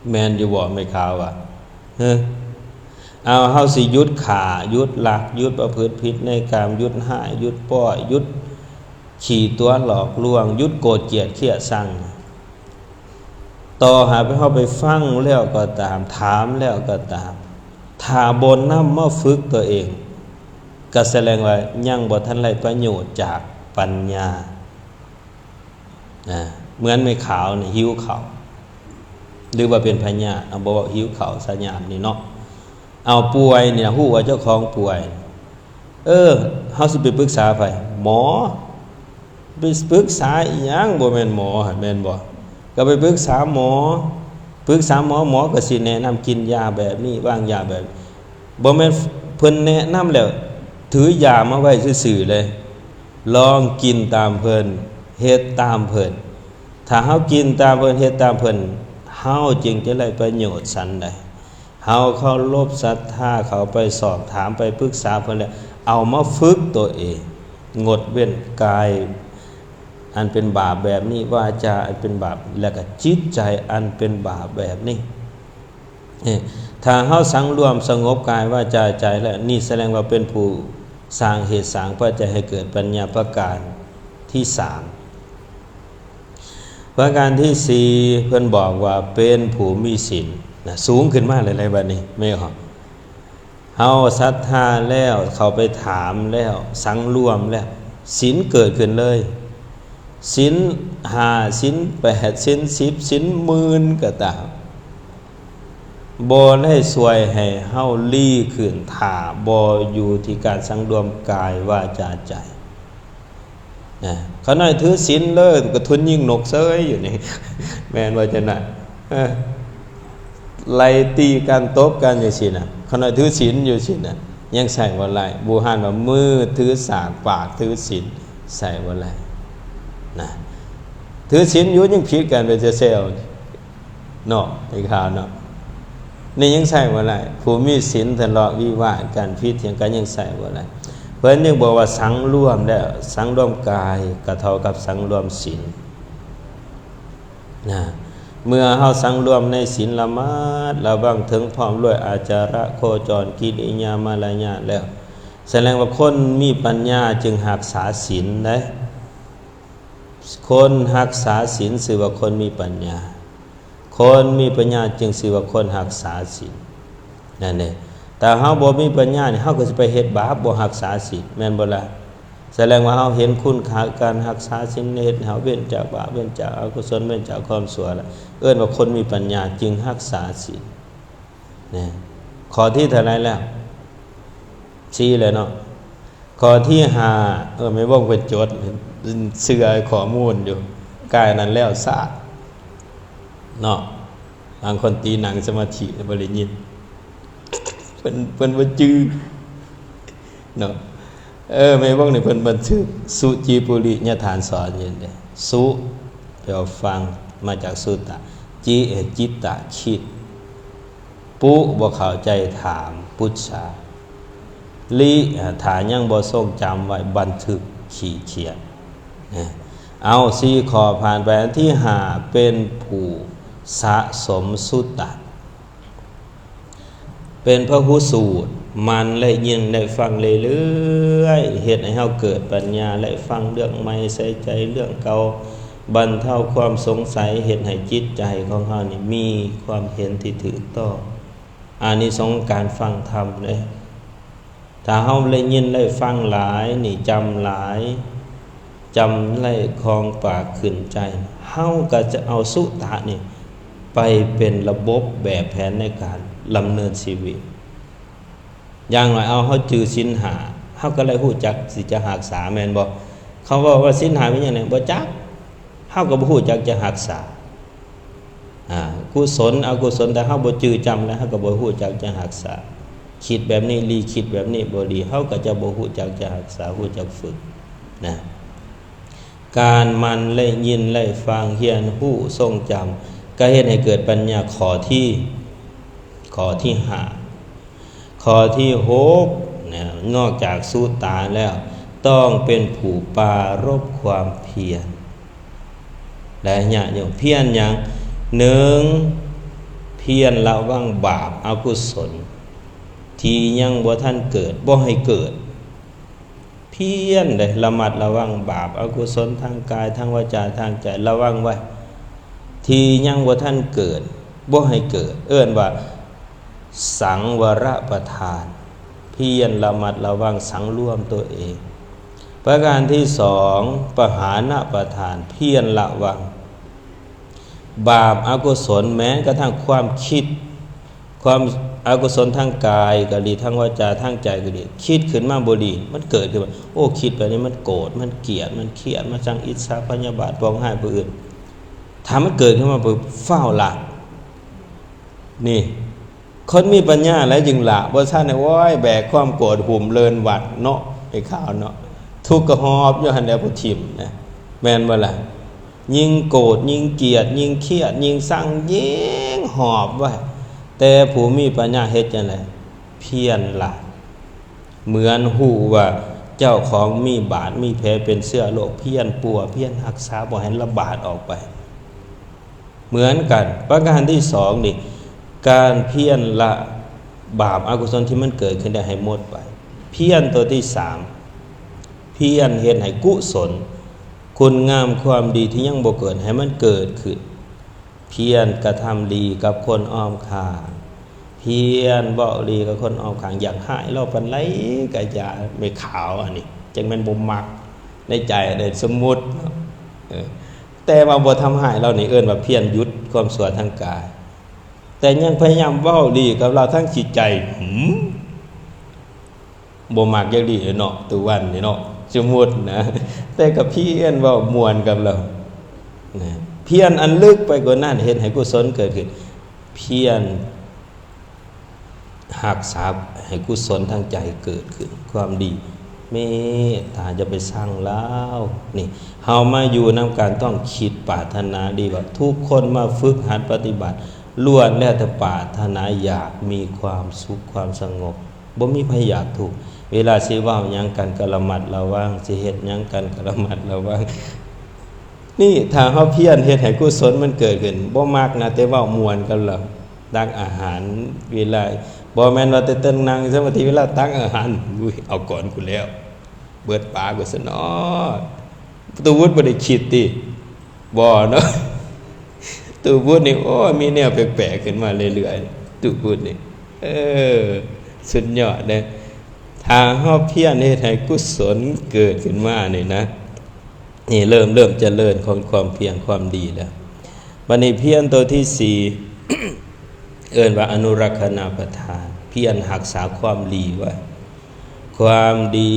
ແມ່ນຢູ່ບໍ່ແມ່ຂາວວ່າ? ເອີ ເອົາ ເຮົາຊິຢຸດຂ້າ ຢຸດລັກ ຢຸດປະພຶດຜິດໃນກາມ ຢຸດຮ້າຍ ຢຸດປ້ອຍ ຢຸດຂີ້ຕົວະຫຼອກລວງ ຢຸດໂກດກຽດຄຽດຊັງ. ຕໍ່ໃຫ້ເຮົາໄປຟັງແລ້ວກໍຕາມ ຖາມແລ້ວກໍຕາມ ຖ້າບໍ່ນຳມາຝຶກຕົວເອງ ກໍສະແດງວ່າຍັງບໍ່ທັນໄດ້ປະໂຫຍດຈາກປັນຍາ. ນະ ເໝືອນແມ່ຂາວນີ້ຫິວເຂົ້າ ຫຼືວ່າເປັນພະຍາດ ເອົາ ບໍ່ເວົ້າຫິວເຂົ້າຊະຍາມນີ້ເນາະ. ເອົາ ປ່ວຍນີ້ນະ ຮູ້ວ່າເຈົ້າຂອງປ່ວຍ ເອີ ເຮົາຊິໄປປຶກສາໃຜ? ໝໍ. ໄປປຶກສາອີ່ຫຍັງ? ບໍ່ແມ່ນໝໍຫັ້ນແມ່ນບໍ່? ກໍໄປປຶກສາໝໍ ປຶກສາໝໍ ໝໍກໍຊິແນະນຳກິນຢາແບບນີ້ ວາງຢາແບບ ບໍ່ແມ່ນເພິ່ນແນະນຳແລ້ວຖືຢາມາໄວ້ຊື່ໆເລີຍ. ລອງກິນຕາມເພິ່ນ ເຮັດຕາມເພິ່ນ. ຖ້າເຮົາກິນຕາມເພິ່ນ ເຮັດຕາມເພິ່ນ ເຮົາຈຶ່ງຈະໄດ້ປະໂຫຍດສັນໃດ. ເຮົາເຄົາລົບສັດທາ ເຂົ້າໄປສອບຖາມ ໄປປຶກສາເພິ່ນແລ້ວ ເອົາມາຝຶກຕົວເອງ ງົດເວັ້ນກາຍອັນເປັນບາບແບບນີ້ ວາຈາອັນເປັນບາບ ແລະກະຈິດໃຈອັນເປັນບາບແບບນີ້. ເອີ ຖ້າເຮົາສັງລວມສະຫງົບກາຍ ວາຈາ ໃຈແລ້ວ ນີ້ສະແດງວ່າເປັນຜູ້ສ້າງເຫດສ້າງປັດໄຈໃຫ້ເກີດປັນຍາປະການທີສາມ. ປະການທີສີ່ ເພິ່ນບອກວ່າເປັນຜູ້ມີສິນ ນະ ສູງຂຶ້ນມາເລີຍໆ ບັດນີ້ ແມ່ນບໍ່? ເຮົາສັດທາແລ້ວ ເຂົ້າໄປຖາມແລ້ວ ສັງລວມແລ້ວ ສິນເກີດຂຶ້ນເລີຍ. ສິນຫ້າ ສິນແປດ ສິນສິບ ສິນໝື່ນກໍຕາມ ບໍ່ໄດ້ຊ່ວຍໃຫ້ເຮົາລີ້ຂຶ້ນ ຖ້າບໍ່ຢູ່ທີ່ການສັງລວມກາຍ ວາຈາ ໃຈ. ນະ ຂ້ານ້ອຍຖືສິນເລີຍ ກະທຸນຍິງນົກເຊີຍຢູ່ນີ້ ແມ່ນບໍ່ຈັ່ງນັ້ນ? ເອີ ໄລ່ຕີກັນ ຕົບກັນຈັ່ງຊີ້ນະ ຂ້ານ້ອຍຖືສິນຢູ່ຊີ້ນະ ຍັງໃຊ້ບໍ່ໄດ້. ບູຮານວ່າ ມືຖືສາກ ປາກຖືສິນ ໃຊ້ບໍ່ໄດ້ນະ. ຖືສິນຢູ່ຍັງຜິດກັນໄປແຊວໆ ເນາະ ໄອ້ຂ່າວເນາະ ນີ້ຍັງໃຊ້ບໍ່ໄດ້. ຜູ້ມີສິນທະເລາະວິວາດກັນ ຜິດຫຍັງກໍຍັງໃຊ້ບໍ່ໄດ້. ເພິ່ນຍັງບອກວ່າສັງລວມແລ້ວ ສັງລວມກາຍກໍເທົ່າກັບສັງລວມສິນນະ. ເມື່ອເຮົາສັງລວມໃນສິນ ລະມັດລະວັງ ເຖິງພ້ອມດ້ວຍອາຈາລະ ໂຄຈອນ ກິລິຍາ ມາລະຍາດແລ້ວ ສະແດງວ່າຄົນມີປັນຍາຈຶ່ງຮັກສາສິນໄດ໋. ຄົນຮັກສາສິນຊື່ວ່າຄົນມີປັນຍາ. ຄົນມີປັນຍາຈຶ່ງຊື່ວ່າຄົນຮັກສາສິນ ນັ້ນເດ້. ຖ້າເຮົາບໍ່ມີປັນຍານີ້ ເຮົາກໍຊິໄປເຮັດບາບ ບໍ່ຮັກສາສິນ ແມ່ນບໍ່ລະ? ສະແດງວ່າເຮົາເຫັນຄຸນຄ່າການຮັກສາສິນ ເຮັດໃຫ້ເຮົາເວັ້ນຈາກບາບ ເວັ້ນຈາກອະກຸສົນ ເວັ້ນຈາກຄວາມຊົ່ວລະ ເອີ້ນວ່າຄົນມີປັນຍາຈຶ່ງຮັກສາສິນນະ. ຂໍ້ທີເທົ່າໃດແລ້ວ? ສີ່ແລ້ວເນາະ. ຂໍ້ທີຫ້າ ເອີ ແມ່ວອງເພິ່ນຈົດ ເຊື່ອຂໍ້ມູນຢູ່ ກາຍນັ້ນແລ້ວຊາເນາະ. ບາງຄົນຕີນັ່ງສະມາທິແລ້ວບໍ່ໄດ້ຍິນ ເພິ່ນ ເພິ່ນບໍ່ຈື່ເນາະ. ເອີ ແມ່ວອງນີ້ເພິ່ນບັນທຶກ ສຸຈິປຸລິຍະຖານສອນຢູ່ເດ້. ສຸ ແປວ່າຟັງ ມາຈາກສຸຕະ ຈິ ຈິຕະ ຄິດ ປຸ ບໍ່ເຂົ້າໃຈ ຖາມ ປຸດສາ ລິ ຖ້າຍັງບໍ່ຊົງຈຳໄວ້ ບັນທຶກ ຂີດຂຽນ. ເອົາ ສີ່ຂໍ້ຜ່ານໄປ. ອັນທີຫ້າ ເປັນຜູ້ສະສົມສຸຕະ ເປັນພະຫູສູດ ໝັ່ນໄດ້ຍິນໄດ້ຟັງເລື້ອຍໆ ເຮັດໃຫ້ເຮົາເກີດປັນຍາ ໄດ້ຟັງເລື່ອງໃໝ່ ໃສ່ໃຈເລື່ອງເກົ່າ ບັນເທົາຄວາມສົງໄສ ເຮັດໃຫ້ຈິດໃຈຂອງເຮົານີ້ມີຄວາມເຫັນທີ່ຖືກຕ້ອງ. ອານິສົງຂອງການຟັງທຳເດ້ ຖ້າເຮົາໄດ້ຍິນໄດ້ຟັງຫຼາຍນີ້ ຈຳຫຼາຍ ຈຳໄດ້ຄອງປາກຂຶ້ນໃຈ ເຮົາກໍຈະເອົາສຸຕະນີ້ໄປເປັນລະບົບແບບແຜນໃນການດຳເນີນຊີວິດ. ຢ່າງໜ້ອຍເອົາ ເຮົາຈື່ສິນຫ້າ ເຮົາກໍໄດ້ຮູ້ຈັກທີ່ຈະຮັກສາ ແມ່ນບໍ່? ເຂົາເວົ້າວ່າສິນຫ້າມີຫຍັງແດ່ ບໍ່ຈັກ ເຮົາກໍບໍ່ຮູ້ຈັກຈະຮັກສາ. ອາ ກຸສົນ ອະກຸສົນ ຖ້າເຮົາບໍ່ຈື່ຈຳແລ້ວ ເຮົາກໍບໍ່ຮູ້ຈັກຈະຮັກສາ. ຄິດແບບນີ້ດີ ຄິດແບບນີ້ບໍ່ດີ ເຮົາກໍຈະບໍ່ຮູ້ຈັກຈະຮັກສາ ຮູ້ຈັກຝຶກນະ. ການໝັ່ນໄດ້ຍິນໄດ້ຟັງ ຮຽນຮູ້ ຊົງຈຳ ກໍເຮັດໃຫ້ເກີດປັນຍາ. ຂໍ້ທີ ຂໍ້ທີຫ້າ ຂໍ້ທີຫົກນະ ນອກຈາກສຸຕະແລ້ວ ຕ້ອງເປັນຜູ້ປາລົບຄວາມພຽນ. ແລະ ຍະໂຍມ ພຽນຫຍັງ? ໜຶ່ງ ພຽນລະວັງບາບອະກຸສົນທີ່ຍັງບໍ່ທັນເກີດ ບໍ່ໃຫ້ເກີດ. ພຽນເດ້ ລະມັດລະວັງບາບອະກຸສົນທາງກາຍ ທາງວາຈາ ທາງໃຈ ລະວັງໄວ້ ທີ່ຍັງບໍ່ທັນເກີດ ບໍ່ໃຫ້ເກີດ ເອີ້ນວ່າສັງວະລະປະທານ ພຽນລະມັດລະວັງສັງລວມຕົວເອງ. ປະການທີສອງ ປະຫານະປະທານ ພຽນລະວັງບາບອະກຸສົນ ແມ້ກະທັ່ງຄວາມຄິດ ຄວາມອະກຸສົນທາງກາຍກໍດີ ທາງວາຈາ ທາງໃຈກໍດີ ຄິດຂຶ້ນມາບໍ່ດີ ມັນເກີດຂຶ້ນມາ ໂອ້ ຄິດແບບນີ້ມັນໂກດ ມັນກຽດ ມັນຄຽດ ມັນຊັງອິດສາພະຍາບາດ ປອງຮ້າຍຜູ້ອື່ນ. ຖ້າມັນເກີດຂຶ້ນມາປຶບ ຟ້າວລະ ນີ້ ຄົນມີປັນຍາແຫຼະຈຶ່ງລະ ບໍ່ຊັ້ນ ໂອ້ຍ ແບກຄວາມໂກດຫຸ້ມເລີນວັດເນາະ ໄອ້ຂາວເນາະ ທຸກກະຫອບຢູ່ຫັ້ນແຫຼະ ບໍ່ຖິ້ມນະ ແມ່ນບໍ່ລະ? ຍິ່ງໂກດ ຍິ່ງກຽດ ຍິ່ງຄຽດ ຍິ່ງຊັງ ຍິ່ງຫອບໄວ້. ແຕ່ຜູ້ມີປັນຍາເຮັດຈັ່ງໃດ? ພຽນລະ ເໝືອນຮູ້ວ່າເຈົ້າຂອງມີບາດມີແຜເປັນເຊື້ອໂລກ ພຽນປົວ ພຽນຮັກສາບໍ່ໃຫ້ລະບາດອອກໄປ. ເໝືອນກັນ ປະການທີສອງນີ້ ການພຽນລະບາບອະກຸສົນທີ່ມັນເກີດຂຶ້ນໄດ້ໃຫ້ໝົດໄປ. ພຽນຕົວທີສາມ ພຽນເຮັດໃຫ້ກຸສົນ ຄຸນງາມຄວາມດີທີ່ຍັງບໍ່ເກີດໃຫ້ມັນເກີດຂຶ້ນ. ພ ພຽນກະທຳດີກັບຄົນອ້ອມຂ້າງ, ພຽນເວົ້າດີກັບຄົນອ້ອມຂ້າງ, ຢາກຮ້າຍລາວປານໃດກະຢ່າ. ແມ່ຂາວອັນນີ້ ຈັ່ງແມ່ນບໍ່ມັກ, ໃນໃຈໄດ້ສົມມຸດເນາະ, ເອີ ແຕ່ວ່າບໍ່ທຳຮ້າຍລາວນີ້ ເອີ້ນວ່າພຽນຢຸດຄວາມຊົ່ວທາງກາຍ, ແຕ່ຍັງພະຍາຍາມເວົ້າດີກັບລາວທາງຈິດໃຈ. ຫືມ ບໍ່ມັກຈັກດີ້ເນາະ ຕູວັນນີ້ເນາະ, ສົມມຸດນະ, ແຕ່ກໍພຽນເວົ້າມ່ວນກັບລາວນະ. ພຽນອັນເລິກໄປກວ່ານັ້ນ ເຮັດໃຫ້ກຸສົນເກີດຂຶ້ນ, ພຽນຮັກສາໃຫ້ກຸສົນທາງໃຈເກີດຂຶ້ນ, ຄວາມດີ, ເມດຕາ, ຢ່າໄປຊັງລາວ. ນີ້ ເຮົາມາຢູ່ນຳກັນ ຕ້ອງຄິດປາດຖະໜາດີວ່າ ທຸກຄົນມາຝຶກຫັດປະຕິບັດ ລ້ວນແລ້ວແຕ່ປາດຖະໜາຢາກມີຄວາມສຸກຄວາມສະຫງົບ, ບໍ່ມີໃຜຢາກທຸກ. ເວລາຊິເວົ້າຫຍັງກັນກໍລະມັດລະວັງ, ຊິເຮັດຫຍັງກັນກໍລະມັດລະວັງ. ນີ້ຖ້າເຮົາພຽນເຮັດໃຫ້ກຸສົນມັນເກີດຂຶ້ນ, ບໍ່ມັກນະ ແຕ່ເວົ້າມ່ວນກັບລາວ, ຕັກອາຫານເວລາ, ບໍ່ແມ່ນວ່າແຕ່ເຖິງນັ່ງສະມາທິ ເວລາຕັກອາຫານ, ອຸ້ຍ ເອົາກ່ອນກູແລ້ວ, ເບິດປາກູຊັ້ນເນາະ. ຕູ້ວຸດບໍ່ໄດ້ຄິດຕິ? ບໍ່ເນາະ. ຕູ້ວຸດນີ້ ໂອ້ ມີແນວແປກໆຂຶ້ນມາເລື້ອຍໆ, ຕູ້ວຸດນີ້ ເອີ ສຸດຍອດເດ້. ຖ້າເຮົາພຽນເຮັດໃຫ້ກຸສົນເກີດຂຶ້ນມານີ້ນະ, ນີ້ເລີ່ມ ເລີ່ມຈະເລີນຂອງຄວາມພຽນຄວາມດີແລ້ວ. ບັດນີ້ພຽນໂຕທີສີ່ ເອີ້ນວ່າອະນຸລັກຂະນະປະທານ, ພຽນຮັກສາຄວາມດີໄວ້. ຄວາມດີ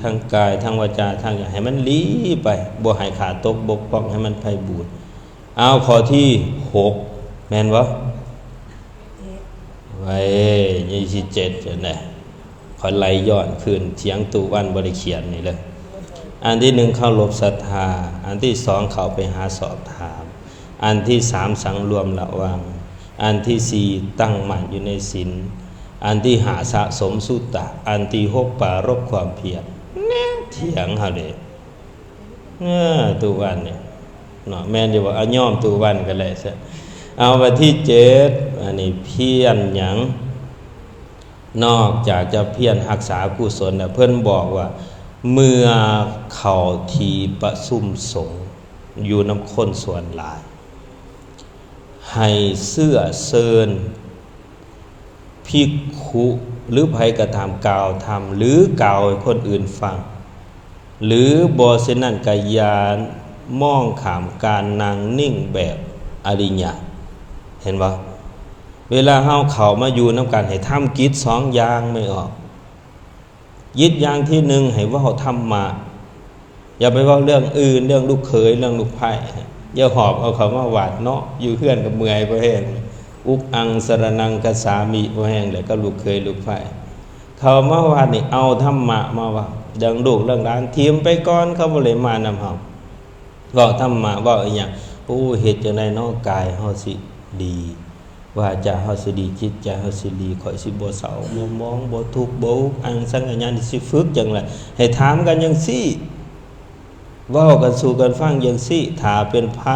ທັງກາຍ ທັງວາຈາ ທັງໃຈ ໃຫ້ມັນດີໄປ, ບໍ່ໃຫ້ຂາດຕົກບົກຜ່ອງ, ໃຫ້ມັນໄພບູນ. ເອົາ ຂໍ້ທີຫົກ ແມ່ນບໍ່? ເອີ ນີ້ທີເຈັດ ຈັ່ງໃດ? ຂ້ອຍໄລ່ຍ້ອນຄືນ, ສຽງຕູ້ວັນບໍ່ໄດ້ຂຽນນີ້ເດີ. ອັນທີໜຶ່ງ ເຄົາລົບສັດທາ, ອັນທີສອງ ເຂົ້າໄປຫາສອບຖາມ, ອັນທີສາມ ສັງລວມລະວັງ, ອັນທີສີ່ ຕັ້ງໝັ້ນຢູ່ໃນສິນ, ອັນທີຫ້າ ສະສົມສຸຕະ, ອັນທີຫົກ ປາລົບຄວາມພຽນ. ແນ່ ຖຽງເຮົາເດ້. ເອີ ຕູ້ວັນນີ້ເນາະ, ແມ່ນຢູ່ບໍ່? ເອົາ ຍອມຕູ້ວັນກໍໄດ້ຊະ. ເອົາ ບັດທີເຈັດ ອັນນີ້ພຽນຫຍັງ? ນອກຈາກຈະພຽນຮັກສາກຸສົນແລ້ວ, ເພິ່ນບອກວ່າ ເມື່ອເຂົ້າທີ່ປະຊຸມສົງຢູ່ນຳຄົນສ່ວນຫຼາຍ ໃຫ້ເຊື້ອເຊີນພິກຂຸ ຫຼື ໃຜກໍຕາມ ກ່າວທຳ ຫຼື ກ່າວໃຫ້ຄົນອື່ນຟັງ ຫຼື ບໍ່ເຊັ່ນນັ້ນກໍຢ່າມອງຂ້າມການນັ່ງນິ່ງແບບອະລິຍະ. ເຫັນບໍ່? ເວລາເຮົາເຂົ້າມາຢູ່ນຳກັນ ໃຫ້ທຳກິດສອງຢ່າງແມ່ອອກ. ກິດຢ່າງທີໜຶ່ງ ໃຫ້ເວົ້າທຳມະ, ຢ່າໄປເວົ້າເລື່ອງອື່ນ, ເລື່ອງລູກເຂີຍ, ເລື່ອງລູກໃພ້. ຢ່າຫອບເອົາເຂົ້າມາວັດເນາະ, ຢູ່ເຮືອນກໍເມື່ອຍພໍແຮງ, ອຸກອັງສະລະນັງຄັດສາມິພໍແຮງແຫຼະ ກັບລູກເຂີຍລູກໃພ້. ເຂົ້າມາວັດນີ້ ເອົາທຳມະມາເວົ້າ, ເລື່ອງລູກເລື່ອງຫຼານ ຖິ້ມໄປກ່ອນ, ເຂົາບໍ່ໄດ້ມານຳເຮົາ. ເວົ້າທຳມະ ເວົ້າອີ່ຫຍັງ? ໂອ້ ເຮັດຈັ່ງໃດເນາະ ກາຍເຮົາຊິດີ, ວາຈາເຮົາຊິດີ, ຈິດໃຈເຮົາຊິດີ, ຂ້ອຍຊິບໍ່ເສົ້າບໍ່ໝອງ, ບໍ່ທຸກບໍ່ອຸກອັງສັງຂະຍານ, ຊິຝຶກຈັ່ງໃດ? ໃຫ້ຖາມກັນຈັ່ງຊີ້, ເວົ້າກັນສູ່ກັນຟັງຈັ່ງຊີ້. ຖ້າເປັນພະ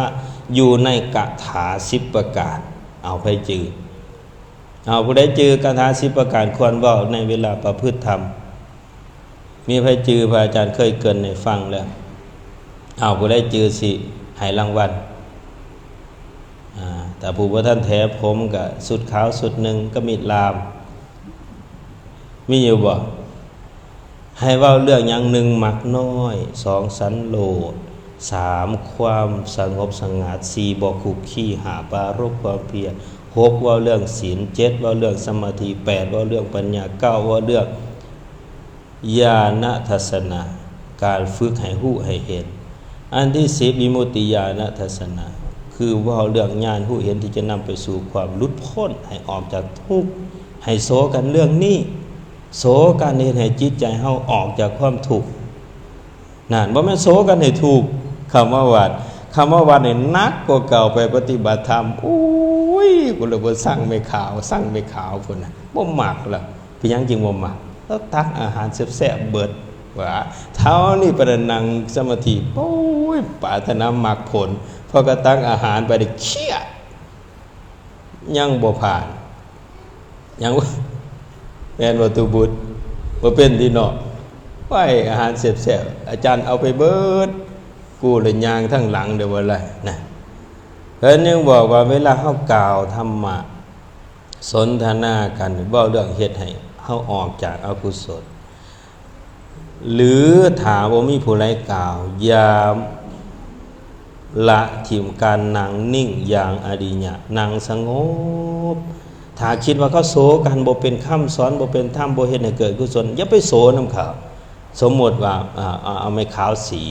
ຢູ່ໃນກະຖາສິບປະການ, ເອົາ ໃຜຈື່? ເອົາ ຜູ້ໃດຈື່ກະຖາສິບປະການຄວນເວົ້າໃນເວລາປະພຶດທຳ? ມີໃຜຈື່? ພະອາຈານເຄີຍເກີ່ນໃຫ້ຟັງແລ້ວ. ເອົາ ຜູ້ໃດຈື່ຊິໃຫ້ລາງວັນ. ອາ ຖ້າຜູ້ບໍ່ທັນແຖຜົມກະຊຸດຂາວຊຸດໜຶ່ງ ກະມິດລາມ. ມີຢູ່ບໍ່? ໃຫ້ເວົ້າເລື່ອງຫຍັງ? ໜຶ່ງ ມັກນ້ອຍ, ສອງ ສັນໂລດ, ສາມ ຄວາມສະຫງົບສະຫງັດ, ສີ່ ບໍ່ຄຸກຄີ, ຫ້າ ປາລົບຄວາມພຽນ, ຫົກ ເວົ້າເລື່ອງສິນ, ເຈັດ ເວົ້າເລື່ອງສະມາທິ, ແປດ ເວົ້າເລື່ອງປັນຍາ, ເກົ້າ ເວົ້າເລື່ອງ ຍານະທັດສະນະ, ການຝຶກໃຫ້ຮູ້ໃຫ້ເຫັນ. ອັນທີສິບ ວິມຸດຕິຍານະທັດສະນະ, ຄືເວົ້າເລື່ອງຍານຮູ້ເຫັນທີ່ຈະນຳໄປສູ່ຄວາມຫຼຸດພົ້ນ, ໃຫ້ອອກຈາກທຸກ, ໃຫ້ໂສກັນເລື່ອງນີ້, ໂສກັນເຮັດໃຫ້ຈິດໃຈເຮົາອອກຈາກຄວາມທຸກ. ນັ້ນ ບໍ່ແມ່ນໂສກັນໃຫ້ທຸກ. ຄຳວ່າວັດ, ຄຳວ່າວັດນີ້ໜັກກວ່າເກົ່າ, ໄປປະຕິບັດທຳ, ໂອ້ຍ ພຸ້ນລະ ບໍ່ຊັງແມ່ຂາວ, ຊັງແມ່ຂາວພຸ້ນນະ, ບໍ່ມັກລະ. ເປັນຫຍັງຈຶ່ງບໍ່ມັກ? ລາວຕັກອາຫານແຊບໆເບິດ ວ່າ ເທົ່ານີ້ປານນັ້ນ ນັ່ງສະມາທິ ໂອ້ຍ ປາດຖະໜາມັກຜົນ, ພໍກະຕັກອາຫານໄປໄດ້ຄຽດ ຍັງບໍ່ຜ່ານ ຍັງ ແມ່ນບໍ່ ຕູບຸດ? ບໍ່ເປັນຕິເນາະ. ໄວ້ ອາຫານແຊບໆ ອາຈານເອົາໄປເບິດ, ກູລະຍ່າງທາງຫຼັງເດີ ວ່າລະນະ. ເພິ່ນຍັງບອກວ່າເວລາເຮົາກ່າວທຳມະ ສົນທະນາກັນ ເວົ້າເລື່ອງເຮັດໃຫ້ເຮົາອອກຈາກອະກຸສົນ ຫຼືຖ້າບໍ່ມີຜູ້ໃດກ່າວ ຢ່າລະຖິ້ມການນັ່ງນິ່ງຢ່າງອະລິຍະ, ນັ່ງສະຫງົບ. ຖ້າຄິດວ່າເຂົາໂສກັນ ບໍ່ເປັນຄຳສອນ ບໍ່ເປັນທຳ ບໍ່ເຮັດໃຫ້ເກີດກຸສົນ ຢ່າໄປໂສນຳເຂົາ. ສົມມຸດວ່າ ອາ ເອົາແມ່ຂາວສີ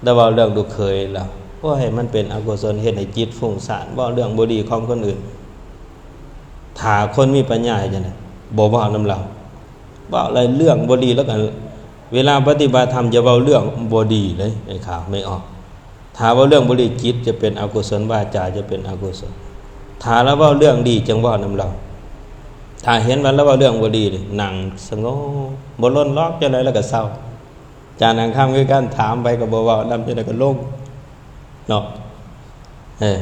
ແລ້ວເວົ້າເລື່ອງລູກເຂີຍລະ ໂອ້ຍ ມັນເປັນອະກຸສົນ ເຮັດໃຫ້ຈິດຟຸ້ງສ້ານ ເວົ້າເລື່ອງບໍ່ດີຂອງຄົນອື່ນ. ຖ້າຄົນມີປັນຍາເຮັດຈັ່ງໃດ? ບໍ່ເວົ້ານຳລາວ. ເວົ້າແລ້ວເລື່ອງບໍ່ດີ ແລ້ວກໍເວລາປະຕິບັດທຳ ຢ່າເວົ້າເລື່ອງບໍ່ດີເລີຍ ແມ່ຂາວ ແມ່ອອກ. ຖ້າເວົ້າເລື່ອງບໍ່ດີ ຈິດຈະເປັນອະກຸສົນ ວາຈາຈະເປັນອະກຸສົນ. ຖ້າລາວເວົ້າເລື່ອງດີ ຈຶ່ງເວົ້ານຳລາວ. ຖ້າເຫັນວ່າລາວເວົ້າເລື່ອງບໍ່ດີ ນັ່ງສະຫງົບ ບໍ່ລົນລອກ ຈັ່ງໃດລາວກໍເຊົາ. ຈານນາງຄຳຄືກັນ ຖາມໄປກໍບໍ່ເວົ້ານຳ ຈັ່ງໃດກໍລົງເນາະ. ເອີ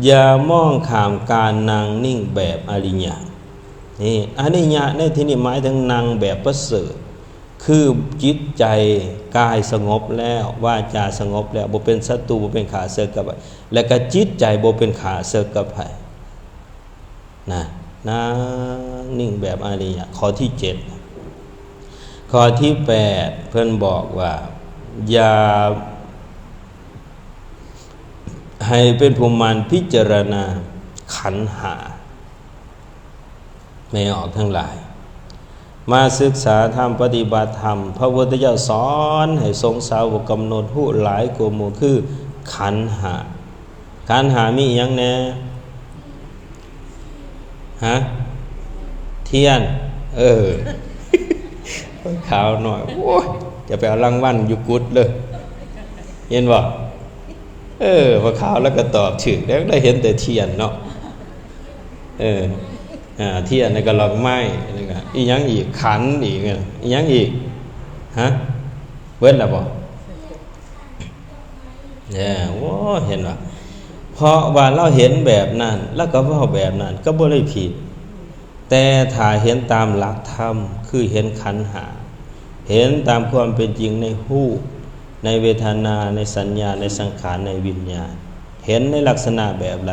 ຢ່າມອງຂ້າມການນັ່ງນິ່ງແບບອະລິຍະ. ນີ້ ອະລິຍະໃນທີ່ນີ້ໝາຍເຖິງນັ່ງແບບປະເສີດ ຄືຈິດໃຈ ກາຍສະຫງົບແລ້ວ ວາຈາສະຫງົບແລ້ວ ບໍ່ເປັນສັດຕູ ບໍ່ເປັນຂ້າເສິກກັບໃຜ ແລະກະຈິດໃຈບໍ່ເປັນຂ້າເສິກກັບໃຜ. ນະ ນັ່ງນິ່ງແບບອະລິຍະ. ຂໍ້ທີເຈັດ. ຂໍ້ທີແປດ ເພິ່ນບອກວ່າ ຢ່າໃຫ້ເປັນຜູ້ໝັ່ນພິຈາລະນາຂັນຫ້າ. ແມ່ອອກທັງຫຼາຍ ມາສຶກສາທຳ ປະຕິບັດທຳ ພະພຸດທະເຈົ້າສອນໃຫ້ສົງສາວົກກຳນົດຮູ້ຫຼາຍກວ່າໝູ່ ຄືຂັນຫ້າ. ຂັນຫ້າມີອີ່ຫຍັງແດ່? ຮະ? ທຽນ. ເອີ ຂາວໜ້ອຍ ໂອ້ຍ ຈະໄປເອົາລາງວັນຢູ່ກຸດເດີ້ ເຫັນບໍ່? ເອີ ພວກເຂົາລະກະຕອບຖືກແລ້ວ ໄດ້ເຫັນແຕ່ທຽນເນາະ. ເອີ ອາ ທຽນ ແລ້ວກະດອກໄມ້ ແລ້ວກະອີ່ຫຍັງອີກ? ຂັນອີກ ອີ່ຫຍັງອີກ? ຮະ? ເບິດລະບໍ່? ເອີ ໂອ້ ເຫັນບໍ່? ເພາະວ່າລາວເຫັນແບບນັ້ນ ລາວກະເວົ້າແບບນັ້ນ ກະບໍ່ໄດ້ຜິດ. ແຕ່ຖ້າເຫັນຕາມຫຼັກທຳ ຄືເຫັນຂັນຫ້າ ເຫັນຕາມຄວາມເປັນຈິງໃນຮູບ ໃນເວທະນາ ໃນສັນຍາ ໃນສັງຂານ ໃນວິນຍານ ເຫັນໃນລັກສະນະແບບໃດ?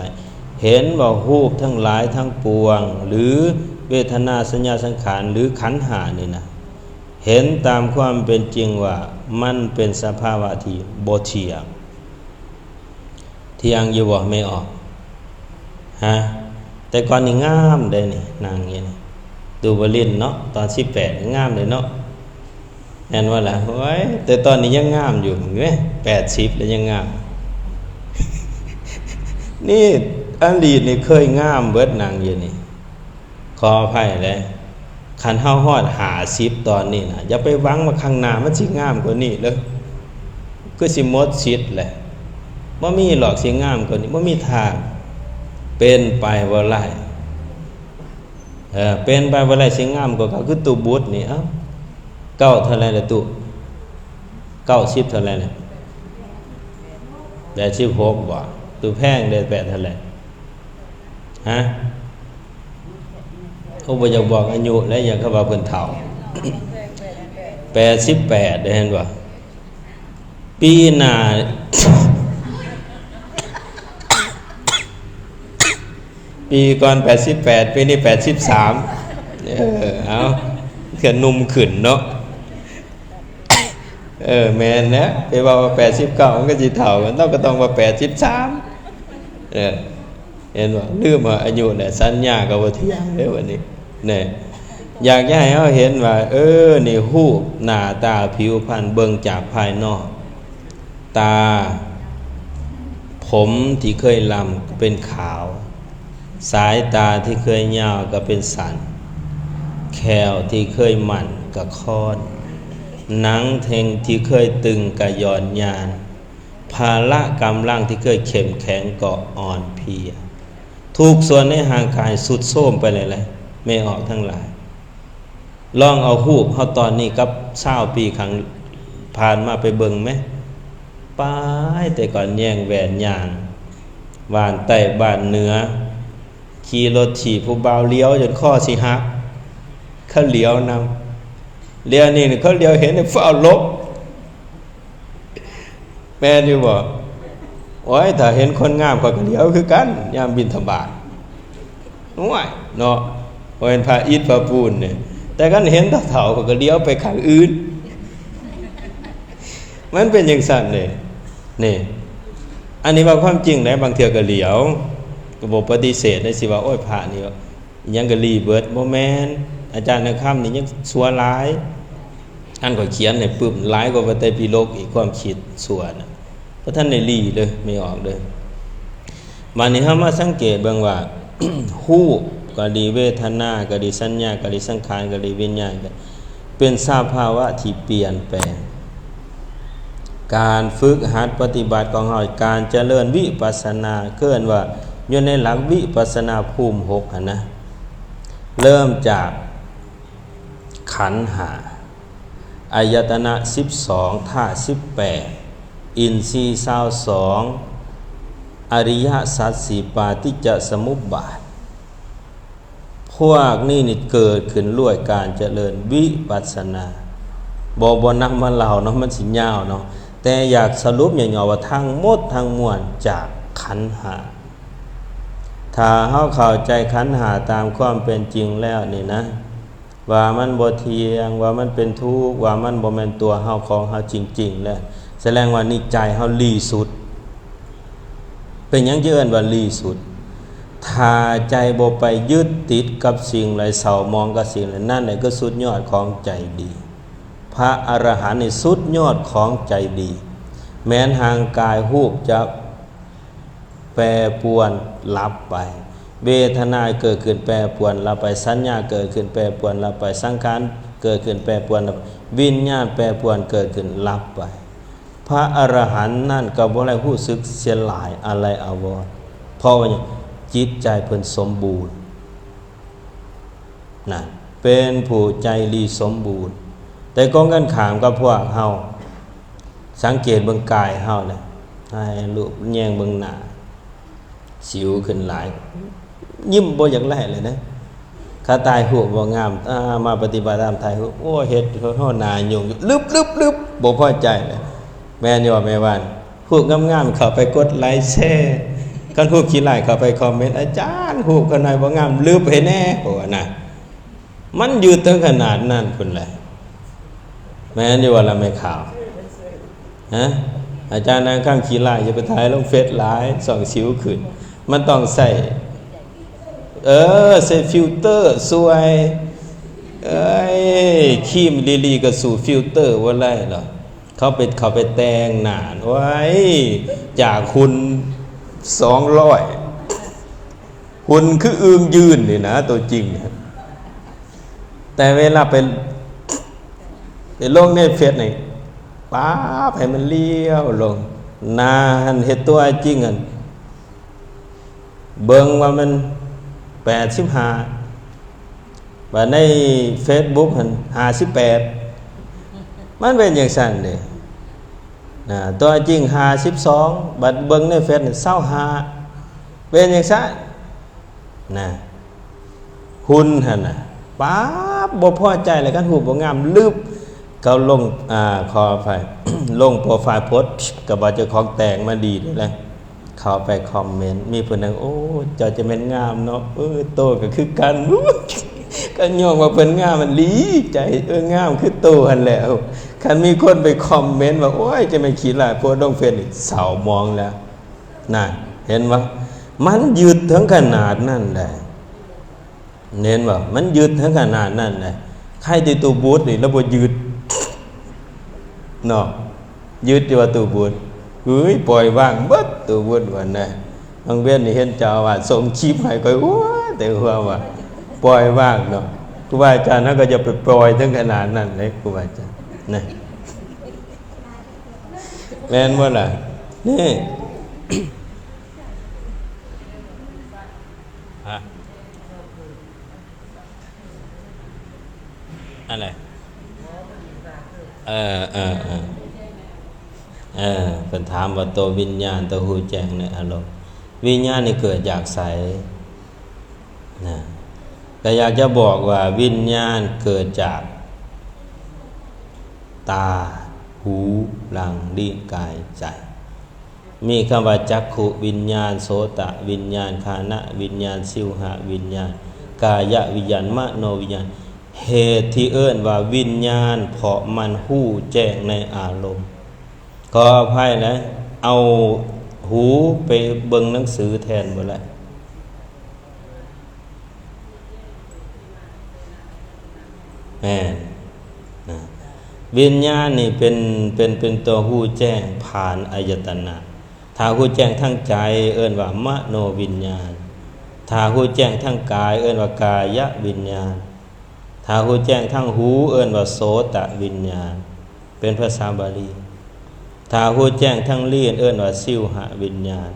ເຫັນວ່າຮູບທັງຫຼາຍທັງປວງ ຫຼື ເວທະນາ ສັນຍາ ສັງຂານ ຫຼື ຂັນຫ້ານີ້ນະ ເຫັນຕາມຄວາມເປັນຈິງວ່າມັນເປັນສະພາວະທີ່ບໍ່ທ່ຽງ. ທ່ຽງຢູ່ບໍ່ແມ່ອອກ? ຮະ? ແຕ່ກ່ອນນີ້ງາມເດ້ນີ້ ນັ່ງຢູ່ນີ້ ດູວາລິນເນາະ ຕອນສິບແປດງາມເດ້ເນາະ ແມ່ນບໍ່ລະ? ໂອ້ຍ ແຕ່ຕອນນີ້ຍັງງາມຢູ່ ເຫັນໄໝ? ແປດສິບແລ້ວຍັງງາມ. ນີ້ອະດີດນີ້ເຄີຍງາມເບິດ ນັ່ງຢູ່ນີ້. ຂໍອະໄພເດ້ ຄັນເຮົາຮອດຫ້າສິບຕອນນີ້ນະ ຢ່າໄປຫວັງວ່າຂ້າງໜ້າມັນຊິງາມກວ່ານີ້ເດີ້ ຄືຊິໝົດສິດແຫຼະ. ບໍ່ມີດອກຊິງາມກວ່ານີ້ ບໍ່ມີທາງ ເປັນໄປບໍ່ໄດ້. ເອີ ເປັນໄປບໍ່ໄດ້ ຊິງາມກວ່າເກົ່າ ຄືຕູ້ບຸດນີ້. ເອົ້າ ເກົ້າເທົ່າໃດລະຕູ້? ເກົ້າສິບເທົ່າໃດລະ? ແປດສິບຫົກບໍ່? ຕູ້ແພງໄດ້ແປດເທົ່າໃດ? ຮະ? ໂອ້ ບໍ່ຢາກບອກອາຍຸແຫຼະ ຢ້ານເຂົາວ່າເພິ່ນເຖົ້າ. ແປດສິບແປດ ໄດ້ເຫັນບໍ່? ປີໜ້າ ປີກ່ອນແປດສິບແປດ ປີນີ້ແປດສິບສາມ. ເອີ ເອົາ ເທື່ອໜຸ່ມຂຶ້ນເນາະ. ເອີ ແມ່ນແຫຼະ ໄປເວົ້າວ່າແປດສິບເກົ້າ ມັນກໍຊິເຖົ້າ ມັນຕ້ອງ ກໍຕ້ອງວ່າແປດສິບສາມ. ເອີ ເຫັນບໍ່? ລືມວ່າອາຍຸແຫຼະ ສັນຍາກໍບໍ່ທ່ຽງເດ້ບັດນີ້. ແນ່ ຢາກຈະໃຫ້ເຮົາເຫັນວ່າ ເອີ ນີ້ ຮູບໜ້າຕາຜິວພັນ ເບິ່ງຈາກພາຍນອກ ຕາ ຜົມທີ່ເຄີຍລ້ຳກໍເປັນຂາວ, ສາຍຕາທີ່ເຄີຍຍາວກໍເປັນສັ້ນ, ແຂ້ວທີ່ເຄີຍໝັ້ນກໍຄ້ອນ, ໜັງເທັງທີ່ເຄີຍຕຶງກໍຢ່ອນຍານ, ພະລະກຳລັງທີ່ເຄີຍເຂັ້ມແຂງກໍອ່ອນເພຍ. ທຸກສ່ວນໃນຮ່າງກາຍຊຸດໂຊມໄປແລ້ວແຫຼະ ແມ່ອອກທັງຫຼາຍ. ລອງເອົາຮູບເຮົາຕອນນີ້ກັບຊາວປີຂ້າງຜ່ານມາໄປເບິ່ງແມ. ປາຍ ແຕ່ກ່ອນແຍ່ງແວ່ນຍ່າງ ບ້ານໃຕ້ບ້ານເໜືອ ຂີ່ລົດຖີບຜູ້ບ່າວຫຼຽວຈົນຄໍຊິຫັກ ເຂົາຫຼຽວນຳ. ດຽວນີ້ເຂົາຫຼຽວເຫັນ ຟ້າວຫຼົບ. ແມ່ນຢູ່ບໍ່? ໂອ້ຍ ຖ້າເຫັນຄົນງາມຂ້ອຍກໍຫຼຽວຄືກັນ ຍາມບິນທະບາດ. ໂອ້ຍ ເນາະ ບໍ່ແມ່ນພະອິດພະປູນນີ້ ແຕ່ຄັນເຫັນເຖົ້າໆ ຂ້ອຍກໍຫຼຽວໄປຂ້າງອື່ນ. ມັນເປັນຈັ່ງຊັ້ນເດ້ ນີ້ ອັນນີ້ເວົ້າຄວາມຈິງເດ້ ບາງເທື່ອກໍຫຼຽວ ກໍບໍ່ປະຕິເສດເດ້ ຊິວ່າ ໂອ້ຍ ພະນີ້ ອີ່ຫຍັງກໍຫຼີເບິດ. ບໍ່ແມ່ນ ອາຈານນະຄຳນີ້ຍັງຊົ່ວຫຼາຍ. ອັນຂ້ອຍຂຽນໃຫ້ປຶ້ມຫຼາຍກວ່າໄຕປິດົກອີກ ຄວາມຄິດຊົ່ວນະ. ບໍ່ທັນໄດ້ຫຼີເດີ້ ໄມ່ອອກເດີ້. ບາດນີ້ເຮົາມາສັງເກດເບິ່ງວ່າ ຮູບກໍດີ ເວທະນາກໍດີ ສັນຍາກໍດີ ສັງຂານກໍດີ ວິນຍານກໍ ເປັນສະພາວະທີ່ປ່ຽນແປງ. ການຝຶກຫັດປະຕິບັດຂອງເຮົາ ການຈະເລີນວິປັດສະນາ ເອີ້ນວ່າຢູ່ໃນຫຼັກວິປັດສະນາພູມຫົກຫັ້ນນະ ເລີ່ມຈາກຂັນຫ້າ ອາຍະຕະນະສິບສອງ ທາດສິບແປດ ອິນຊີຊາວສອງ ອະລິຍະສັດສີ່ ປະຕິດຈະສະມຸບບາດ. ພວກນີ້ນີ້ເກີດຂຶ້ນດ້ວຍການຈະເລີນວິປັດສະນາ. ບໍ່ ບໍ່ນຳມາເລົ່າເນາະ ມັນຊິຍາວເນາະ ແຕ່ຢາກສະຫຼຸບຫຍໍ້ໆວ່າທັງໝົດທັງມວນຈາກຂັນຫ້າ. ຖ້າເຮົາເຂົ້າໃຈຂັນຫ້າຕາມຄວາມເປັນຈິງແລ້ວນີ້ນະ ວ່າມັນບໍ່ທ່ຽງ, ວ່າມັນເປັນທຸກ, ວ່າມັນບໍ່ແມ່ນຕົວເຮົາຂອງເຮົາຈິງໆ ແລ້ວ ສະແດງວ່ານີ້ໃຈເຮົາລີ້ສຸດ. ເປັນຫຍັງຈຶ່ງເອີ້ນວ່າລີ້ສຸດ? ຖ້າໃຈບໍ່ໄປຍຶດຕິດກັບສິ່ງໃດ, ເສົ້າໝອງກັບສິ່ງໃດ, ນັ້ນແຫຼະຄືສຸດຍອດຂອງໃຈດີ. ພະອະລະຫັນນີ້ສຸດຍອດຂອງໃຈດີ. ແມ່ນຮ່າງກາຍຮູບຈະ ແປປວນ ດັບໄປ, ເວທະນາເກີດຂຶ້ນ ແປປວນ ດັບໄປ, ສັນຍາເກີດຂຶ້ນ ແປປວນ ດັບໄປ, ສັງຂານເກີດຂຶ້ນ ແປປວນ ດັບໄປ, ວິນຍານແປປວນ ເກີດຂຶ້ນ ດັບໄປ. ພະອະລະຫັນນັ້ນກໍບໍ່ໄດ້ຮູ້ສຶກເສຍຫຼາຍອາໄລອາວອນ, ເພາະວ່າຫຍັງ? ຈິດໃຈເພິ່ນສົມບູນ. ນັ້ນ ເປັນຜູ້ໃຈດີສົມບູນ. ແຕ່ກົງກັນຂ້າມກັບພວກເຮົາ, ສັງເກດເບິ່ງກາຍເຮົາແຫຼະ, ຖ່າຍຮູບແຍງເບິ່ງໜ້າ, ສິວຂຶ້ນຫຼາຍ, ຍິ້ມບໍ່ຢາກໄດ້ເລີຍນະ. ເຂົາຖ່າຍຮູບບໍ່ງາມ, ອາ, ມາປະຕິບັດທຳຖ່າຍຮູບ, ໂອ້, ເຮັດເຮົາໜ້າຫຍຸ້ງ, ລຶບໆໆ, ບໍ່ພໍໃຈເລີຍ. ແມ່ນຢູ່ບໍ່ແມ່ຫວານ? ຮູບງາມໆ ເຂົ້າໄປກົດໄລແຊ, ຄັນຮູບຂີ້ຮ້າຍເຂົ້າໄປຄອມເມັນ, ອາຈານ ຮູບຂ້ານ້ອຍບໍ່ງາມ ລຶບໃຫ້ແດ່ ເພາະວ່ານະ ມັນຢູ່ເຖິງຂະໜາດນັ້ນພຸ້ນແຫຼະ. ແມ່ນຢູ່ບໍ່ລະແມ່ຂາວ? ຮະ? ອາຈານນາງຄຳຂີ້ຮ້າຍ ຢ່າໄປຖ່າຍລົງເຟສຫຼາຍ, ຊ່ອງສິວຂຶ້ນ. ມັນຕ້ອງໃຊ້ ເອີ ໃຊ້ຟິວເຕີຊ່ວຍ. ເອີຍ ຄຣີມດີໆ ກໍສູ້ຟິວເຕີບໍ່ໄດ້ດອກ. ເຂົາໄປ ເຂົາໄປແຕ່ງໜ້າ ໂອ້ຍ ຈາກຫຸ່ນສອງຮ້ອຍ ຫຸ່ນຄືອຶ່ງຢືນນີ້ນະ ຕົວຈິງນະ. ແຕ່ເວລາໄປ ໄປລົງໃນເຟສນີ້ ປັບ ໃຫ້ມັນລຽວລົງ. ໜ້າຫັ້ນເຮັດຕົວຈິງຫັ້ນ ເບິ່ງວ່າມັນແປດສິບຫ້າ ບາດໃນເຟສບຸກຫັ້ນຫ້າສິບແປດ. ມັນເປັນຈັ່ງຊັ້ນເດ້ ນະ. ຕົວຈິງຫ້າສິບສອງ ບາດເບິ່ງໃນເຟສນີ້ຊາວຫ້າ. ເປັນຈັ່ງຊັ້ນ ນະ. ຫຸ່ນຫັ້ນນະ ປາບ ບໍ່ພໍໃຈແລ້ວ ຄັນຮູບບໍ່ງາມ ລຶບ. ເຂົາລົງ ອາ ຂໍອະໄພ ລົງໂປຣໄຟລ໌ໂພສ ກໍວ່າເຈົ້າຂອງແຕ່ງມາດີແລ້ວ. ເຂົ້າໄປຄອມເມັນ ມີຜູ້ໜຶ່ງ ໂອ້ ເຈົ້າຈະແມ່ນງາມເນາະ, ເອີ ໂຕກໍຄືກັນ. ກໍຍ້ອນວ່າເພິ່ນງາມ ມັນດີໃຈ, ເອີ ງາມຄືໂຕຫັ້ນແຫຼະ. ຄັນມີຄົນໄປຄອມເມັນວ່າ ໂອ້ຍ ຈະແມ່ນຂີ້ຮ້າຍ ໂພສລົງເຟສນີ້ ເສົ້າໝອງແລ້ວ. ນັ້ນ ເຫັນບໍ່? ມັນຍຶດເຖິງຂະໜາດນັ້ນໄດ໋. ເຫັນບໍ່? ມັນຍຶດເຖິງຂະໜາດນັ້ນໄດ໋. ໃຄແຕ່ຕູ້ບຸດນີ້ລະບໍ່ຍຶດເນາະ, ຍຶດຢູ່ວ່າຕູ້ບຸດ. ເອີຍ ປ່ອຍວາງເບິດຕູ້ບຸດວ່ານະ. ບາງເວັນນີ້ເຫັນເຈົ້າອາວາດສົ່ງຄລິບໃຫ້ຂ້ອຍ ໂອ້ຍ ແຕ່ຫົວວ່າ ປ່ອຍວາງເນາະ. ຄູບາອາຈານເຮົາກໍຢ່າໄປປ່ອຍເຖິງຂະໜາດນັ້ນເດ້ ຄູບາອາຈານນະ. ແມ່ນບໍ່ລະ? ນີ້ ຮະ? ອັນໃດ? ເອີ ເອີ ເອີ ເອີ ເພິ່ນຖາມວ່າ ໂຕວິນຍານ ໂຕຮູ້ແຈ້ງໃນອາລົມ ວິນຍານນີ້ເກີດຈາກໃສ? ນະ ກໍຢາກຈະບອກວ່າວິນຍານເກີດຈາກຕາ, ຫູ, ຫຼັ່ງ, ລີ້ນ, ກາຍ, ໃຈ. ມີຄຳວ່າຈັກຂຸວິນຍານ, ໂສຕະວິນຍານ, ຄານະວິນຍານ, ຊິວຫະວິນຍານ, ກາຍະວິນຍານ, ມະໂນວິນຍານ. ເຫດທີ່ເອີ້ນວ່າວິນຍານ ເພາະມັນຮູ້ແຈ້ງໃນອາລົມ. ຂໍອະໄພນະ, ເອົາຫູໄປເບິ່ງໜັງສືແທນບໍ່ລະ? ແມ່ນນະ. ວິນຍານນີ້ເປັນ, ເປັນ, ເປັນຕົວຮູ້ແຈ້ງຜ່ານອາຍະຕະນະ. ຖ້າຮູ້ແຈ້ງທາງໃຈເອີ້ນວ່າມະໂນວິນຍານ. ຖ້າຮູ້ແຈ້ງທາງກາຍເອີ້ນວ່າກາຍະວິນຍານ. ຖ້າຮູ້ແຈ້ງທາງຫູເອີ້ນວ່າໂສຕະວິນຍານ ເປັນພາສາບາລີ. ຖ້າຮູ້ແຈ້ງທາງລີ້ນເອີ້ນວ່າຊິວຫະວິນຍານ.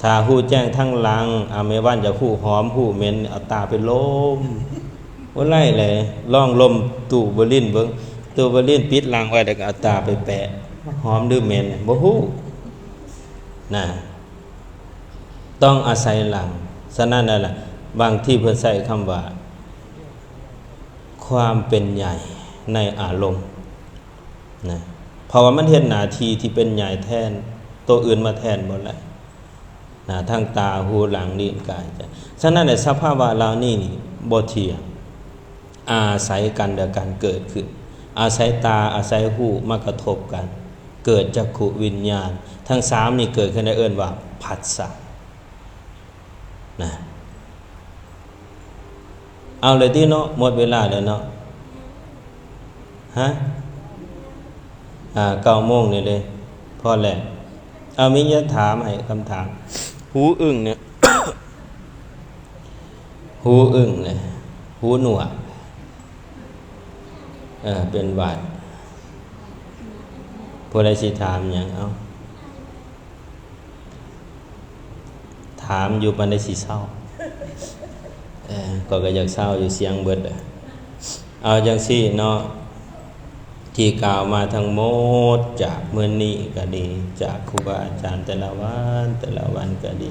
ຖ້າຮູ້ແຈ້ງທາງຫຼັງ, ອາ ແມ່ວັນຢາກຮູ້ຫອມຮູ້ເໝັນ, ເອົາຕາໄປລົມ. ບໍ່ໄດ້ເລີຍ, ລອງລົມຕູ້ໂບລິນເບິ່ງ. ຕູ້ໂບລິນປິດຫຼັງໄວ້ ແລ້ວກໍເອົາຕາໄປແປະ, ຫອມຫຼືເໝັນ? ບໍ່ຮູ້ນະ. ຕ້ອງອາໄສຫຼັງ. ສະນັ້ນແຫຼະ ບາງທີເພິ່ນໃຊ້ຄຳວ່າ ຄວາມເປັນໃຫຍ່ໃນອາລົມນະ, ເພາະວ່າມັນເຮັດໜ້າທີ່ທີ່ເປັນໃຫຍ່ແທນ, ໂຕອື່ນມາແທນບໍ່ໄດ້ນະ, ທັງຕາ, ຫູ, ຫຼັງ, ລີ້ນ, ກາຍ, ໃຈ. ສະນັ້ນແຫຼະ ສະພາວະເຫຼົ່ານີ້ນີ້ບໍ່ທ່ຽງ, ອາໄສກັນແລະກັນເກີດຂຶ້ນ, ອາໄສຕາ, ອາໄສຫູມາກະທົບກັນ, ເກີດຈັກຂຸວິນຍານ. ທັງສາມນີ້ເກີດຂຶ້ນໄດ້ເອີ້ນວ່າພັດສະນະ. ເອົາເລີຍຕິເນາະ, ໝົດເວລາແລ້ວເນາະ. ຮະ? ອ່າ ເກົ້າໂມງນີ້ເດ້ ພໍແລ້ວ. ເອົາ ມີຫຍັງຖາມໃຫ້ຄຳຖາມ? ຫູອຶ້ງນີ້ ຫູອຶ້ງນີ້ ຫູໜວກ ເອີ ເປັນຫວັດ. ຜູ້ໃດຊິຖາມຫຍັງ? ເອົາ. ຖາມຢູ່ປານໃດຊິເຊົາ? ເອີ ຂ້ອຍກໍຢາກເຊົາຢູ່ ສຽງເບິດ. ເອົາຈັ່ງຊີ້ເນາະ, ທີ່ກ່າວມາທັງໝົດຈາກມື້ນີ້ກໍດີ, ຈາກຄູບາອາຈານແຕ່ລະວັນ, ແຕ່ລະວັນກໍດີ,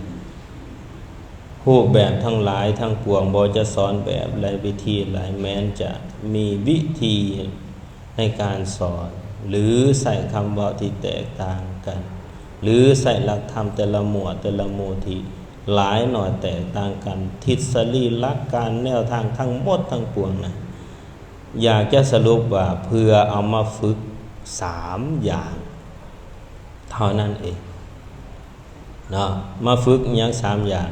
ຮູບແບບທັງຫຼາຍທັງປວງ ບໍ່ຈະສອນແບບໃດ ວິທີໃດ, ແມ່ນຈະມີວິທີ ໃນການສອນ ຫຼື ໃຊ້ຄຳເວົ້າທີ່ແຕກຕ່າງກັນ ຫຼື ໃຊ້ຫຼັກທຳແຕ່ລະໝວດແຕ່ລະໝູ່ທີ່ຫຼາຍໜ້ອຍແຕກຕ່າງກັນ, ທິດສະດີ, ຫຼັກການ, ແນວທາງທັງໝົດທັງປວງນັ້ນ ຢາກຈະສະຫຼຸບວ່າເພື່ອເອົາມາຝຶກສາມຢ່າງເທົ່ານັ້ນເອງ. ເນາະ ມາຝຶກອີ່ຫຍັງສາມຢ່າງ?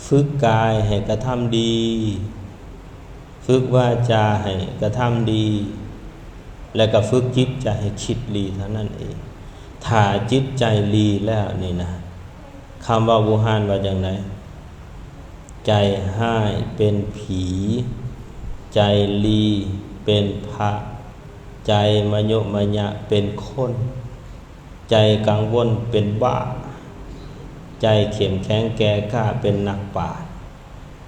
ຝຶກກາຍໃຫ້ກະທຳດີ, ຝຶກວາຈາໃຫ້ກະທຳດີ ແລະກະຝຶກຈິດໃຈໃຫ້ຄິດດີເທົ່ານັ້ນເອງ. ຖ້າຈິດໃຈດີແລ້ວນີ້ນະ, ຄຳເວົ້າບູຮານວ່າຈັ່ງໃດ? ໃຈຮ້າຍເປັນຜີ, ໃຈດີເປັນພະ, ໃຈມະໂຍະມະຍະເປັນຄົນ. ໃຈກັງວົນເປັນບ້າ, ໃຈເຂັ້ມແຂງແກ່ກ້າເປັນນັກປາດ,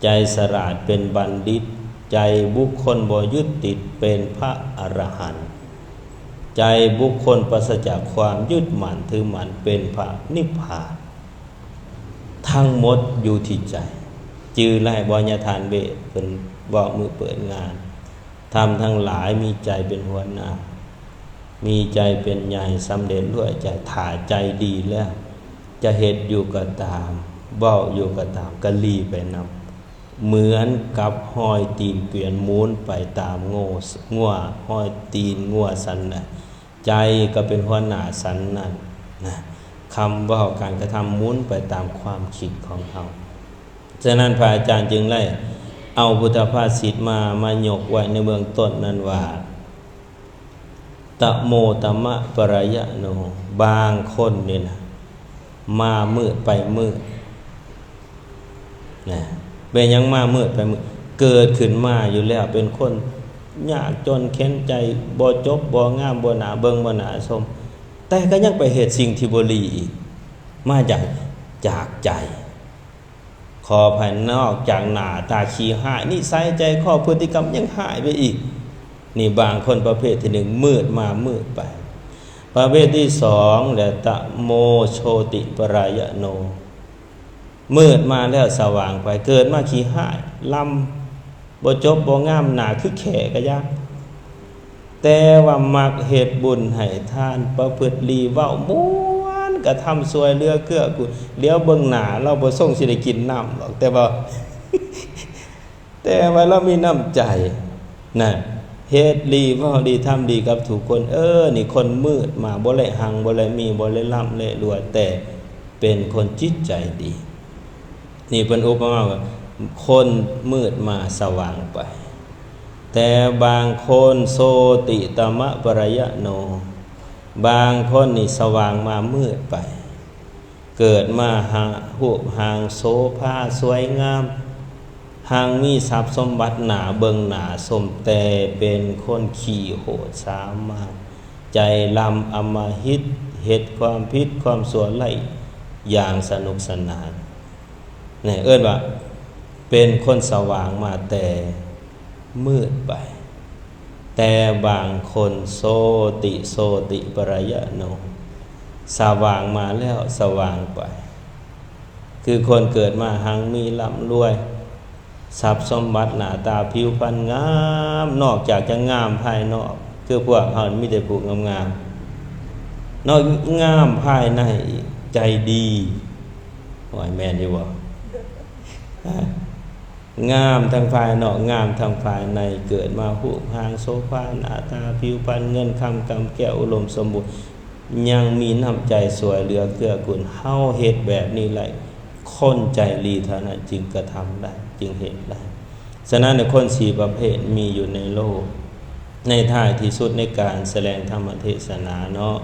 ໃຈສະຫຼາດເປັນບັນດິດ, ໃຈບຸກຄົນບໍ່ຍຶດຕິດເປັນພະອະລະຫັນ, ໃຈບຸກຄົນປາສະຈາກຄວາມຍຶດໝັ້ນຖືໝັ້ນເປັນພະນິບພານ. ທັງໝົດຢູ່ທີ່ໃຈ. ຈື່ໄດ້ບໍ່ ຍາທ່ານເວດ ເພິ່ນເວົ້າມື້ເປີດງານ? ທຳທັງຫຼາຍມີໃຈເປັນຫົວໜ້າ, ມີໃຈເປັນໃຫຍ່, ສຳເລັດດ້ວຍໃຈ. ຖ້າໃຈດີແລ້ວ ຈະເຮັດຢູ່ກໍຕາມ, ເວົ້າຢູ່ກໍຕາມ, ກໍລີໄປນຳ. ເໝືອນກັບຮອຍຕີນກວຽນໝູນໄປຕາມງົວ, ງົວ, ຮອຍຕີນງົວສັນໃດ, ໃຈກໍເປັນຫົວໜ້າສັນນັ້ນນະ. ຄຳເວົ້າ, ການກະທຳໝູນໄປຕາມຄວາມຄິດຂອງເຮົາ. ສະນັ້ນ ພະອາຈານຈຶ່ງໄດ້ເອົາພຸດທະພາສິດມາ, ມາຍົກໄວ້ໃນເບື້ອງຕົ້ນນັ້ນວ່າ ຕະໂມຕະມະປະລາຍະໂນ. ບາງຄົນນີ້ນະ ມາມືດໄປມືດນະ. ເປັນຫຍັງມາມືດໄປມືດ? ເກີດຂຶ້ນມາຢູ່ແລ້ວເປັນຄົນຍາກຈົນເຂັນໃຈ, ບໍ່ຈົບບໍ່ງາມ, ບໍ່ໜ້າເບິ່ງບໍ່ໜ້າຊົມ, ແຕ່ກໍຍັງໄປເຮັດສິ່ງທີ່ບໍ່ດີອີກ. ມາຈາກ, ຈາກໃຈ. ຂໍອະໄພ, ນອກຈາກໜ້າຕາຂີ້ຮ້າຍ, ນິໄສໃຈຄໍ, ພຶດຕິກຳຍັງຮ້າຍໄປອີກ. ນີ້ບາງຄົນປະເພດທີໜຶ່ງ, ມືດມາມືດໄປ. ປະເພດທີສອງ ແລະ ຕະໂມໂຊຕິປະລາຍະໂນ. ມືດມາແລ້ວສະຫວ່າງໄປ, ເກີດມາຂີ້ຮ້າຍ, ລຳ, ບໍ່ຈົບບໍ່ງາມ, ໜ້າຄືແຂ້ກະຢ່າ, ແຕ່ວ່າມັກເຮັດບຸນໃຫ້ທານ, ປະພຶດດີ, ເວົ້າມ່ວນ ກະທຳຊ່ວຍເຫຼືອເກື້ອກູນ. ຫຼຽວເບິ່ງໜ້າລາວບໍ່ຊົງຊິໄດ້ກິນນ້ຳດອກ ແຕ່ວ່າ ແຕ່ວ່າລາວມີນ້ຳໃຈນະ ເຮັດດີເວົ້າດີທຳດີກັບທຸກຄົນ. ເອີ ນີ້ຄົນມືດມາ ບໍ່ໄດ້ຮັ່ງ ບໍ່ໄດ້ມີ ບໍ່ໄດ້ລ່ຳໄດ້ລວຍ ແຕ່ເປັນຄົນຈິດໃຈດີ. ນີ້ເພິ່ນອຸປະມາວ່າ ຄົນມືດມາສະຫວ່າງໄປ ແຕ່ບາງຄົນ ໂຊຕິຕະມະປະລະຍະໂນ ບາງຄົນນີ້ສະຫວ່າງມາມືດໄປ. ເກີດມາຫາ ຮູບຮ່າງໂສພາສວຍງາມ ຮັ່ງມີຊັບສົມບັດໜ້າເບິ່ງໜ້າຊົມ ແຕ່ເປັນຄົນຂີ້ໂຫດສາມາດ ໃຈດຳອຳມະຫິດ ເຮັດຄວາມຜິດຄວາມຊົ່ວໄດ້ຢ່າງສະໜຸກສະໜານ. ນີ້ເອີ້ນວ່າເປັນຄົນສະຫວ່າງມາແຕ່ມືດໄປ. ແຕ່ບາງຄົນ ໂຊຕິ ໂຊຕິປະລະຍະໂນ ສະຫວ່າງມາແລ້ວສະຫວ່າງໄປ. ຄືຄົນເກີດມາຮັ່ງມີລ່ຳລວຍ ຊັບສົມບັດໜ້າຕາຜິວພັນງາມ ນອກຈາກຈະງາມພາຍນອກ ຄືພວກເຮົາມີແຕ່ຜູ້ງາມໆ ເນາະ ງາມພາຍໃນອີກ ໃຈດີ ໂອ້ຍ ແມ່ນຢູ່ບໍ່? ງາມທັງພາຍນອກ ງາມທັງພາຍໃນ ເກີດມາຮູບຮ່າງໂສພາ ໜ້າຕາຜິວພັນ ເງິນຄຳກຳແກ້ວ ອຸດົມສົມບູນ ຍັງມີນ້ຳໃຈຊ່ວຍເຫຼືອເກື້ອກູນ. ເຮົາເຮັດແບບນີ້ໄດ້ ຄົນໃຈດີເທົ່ານັ້ນຈຶ່ງກະທຳໄດ້ ຈຶ່ງເຮັດໄດ້. ສະນັ້ນ ຄົນສີ່ປະເພດມີຢູ່ໃນໂລກ. ໃນທ້າຍທີ່ສຸດ ໃນການສະແດງທຳມະເທສະໜາເນາະ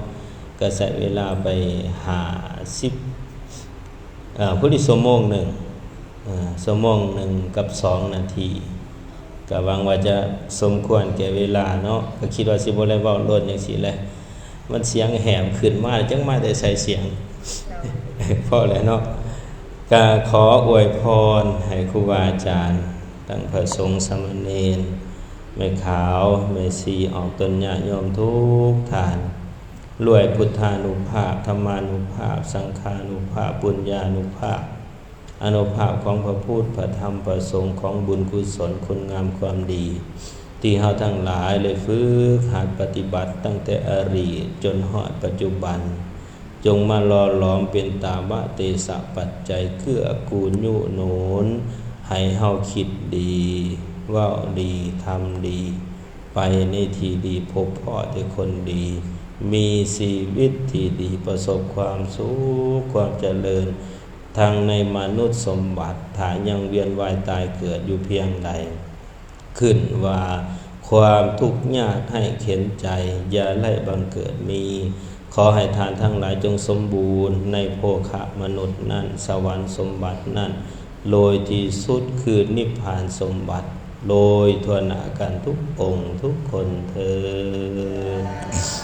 ກະໃຊ້ເວລາໄປຫ້າສິບ ເອີ ພໍດີຊົ່ວໂມງໜຶ່ງ ເອີ ຊົ່ວໂມງໜຶ່ງກັບສອງນາທີ ກະຫວັງວ່າຈະສົມຄວນແກ່ເວລາເນາະ. ກະຄິດວ່າຊິບໍ່ໄດ້ເວົ້າໂລດຈັ່ງຊີ້ແຫຼະ ມັນສຽງແຫບຂຶ້ນມາ ຈັກມາແຕ່ໃສສຽງ ພໍແລ້ວເນາະ. ກະຂໍອວຍພອນໃຫ້ຄູບາອາຈານ ທັງພະສົງສາມະເນນ ແມ່ຂາວ ແມ່ຊີ ອອກຕົນ ຍາດໂຍມທຸກທ່ານ ລວຍພຸດທານຸພາບ ທຳມານຸພາບ ສັງຄານຸພາບ ປຸນຍານຸພາບ ອານຸພາບຂອງພະພຸດ ພະທຳ ພະສົງ ຂອງບຸນກຸສົນ ຄຸນງາມຄວາມດີ ທີ່ເຮົາທັງຫຼາຍໄດ້ຝຶກຫັດປະຕິບັດຕັ້ງແຕ່ອະດີດຈົນຮອດປັດຈຸບັນ ຈົ່ງມາຫຼໍ່ຫຼອມເປັນຕາວະເຕຊະປັດໄຈ ເກື້ອກູນຍຸໜູນໃຫ້ເຮົາຄິດດີ ເວົ້າດີ ທຳດີ ໄປໃນທີ່ດີ ພົບພໍ້ແຕ່ຄົນດີ ມີຊີວິດທີ່ດີ ປະສົບຄວາມສຸກ ຄວາມຈະເລີນ ທັງໃນມະນຸດສົມບັດ ຖ້າຍັງວຽນວ່າຍຕາຍເກີດຢູ່ພຽງໃດ ຂຶ້ນວ່າຄວາມທຸກຍາກໄຮ້ເຂັນໃຈ ຢ່າໄດ້ບັງເກີດມີ. ຂໍໃຫ້ທ່ານທັງຫຼາຍຈົ່ງສົມບູນໃນໂພຄະມະນຸດນັ້ນ ສະຫວັນສົມບັດນັ້ນ ໂດຍທີ່ສຸດຄືນິບພານສົມບັດ ໂດຍທົ່ວໜ້າກັນທຸກອົງທຸກຄົນເທີ້ນ.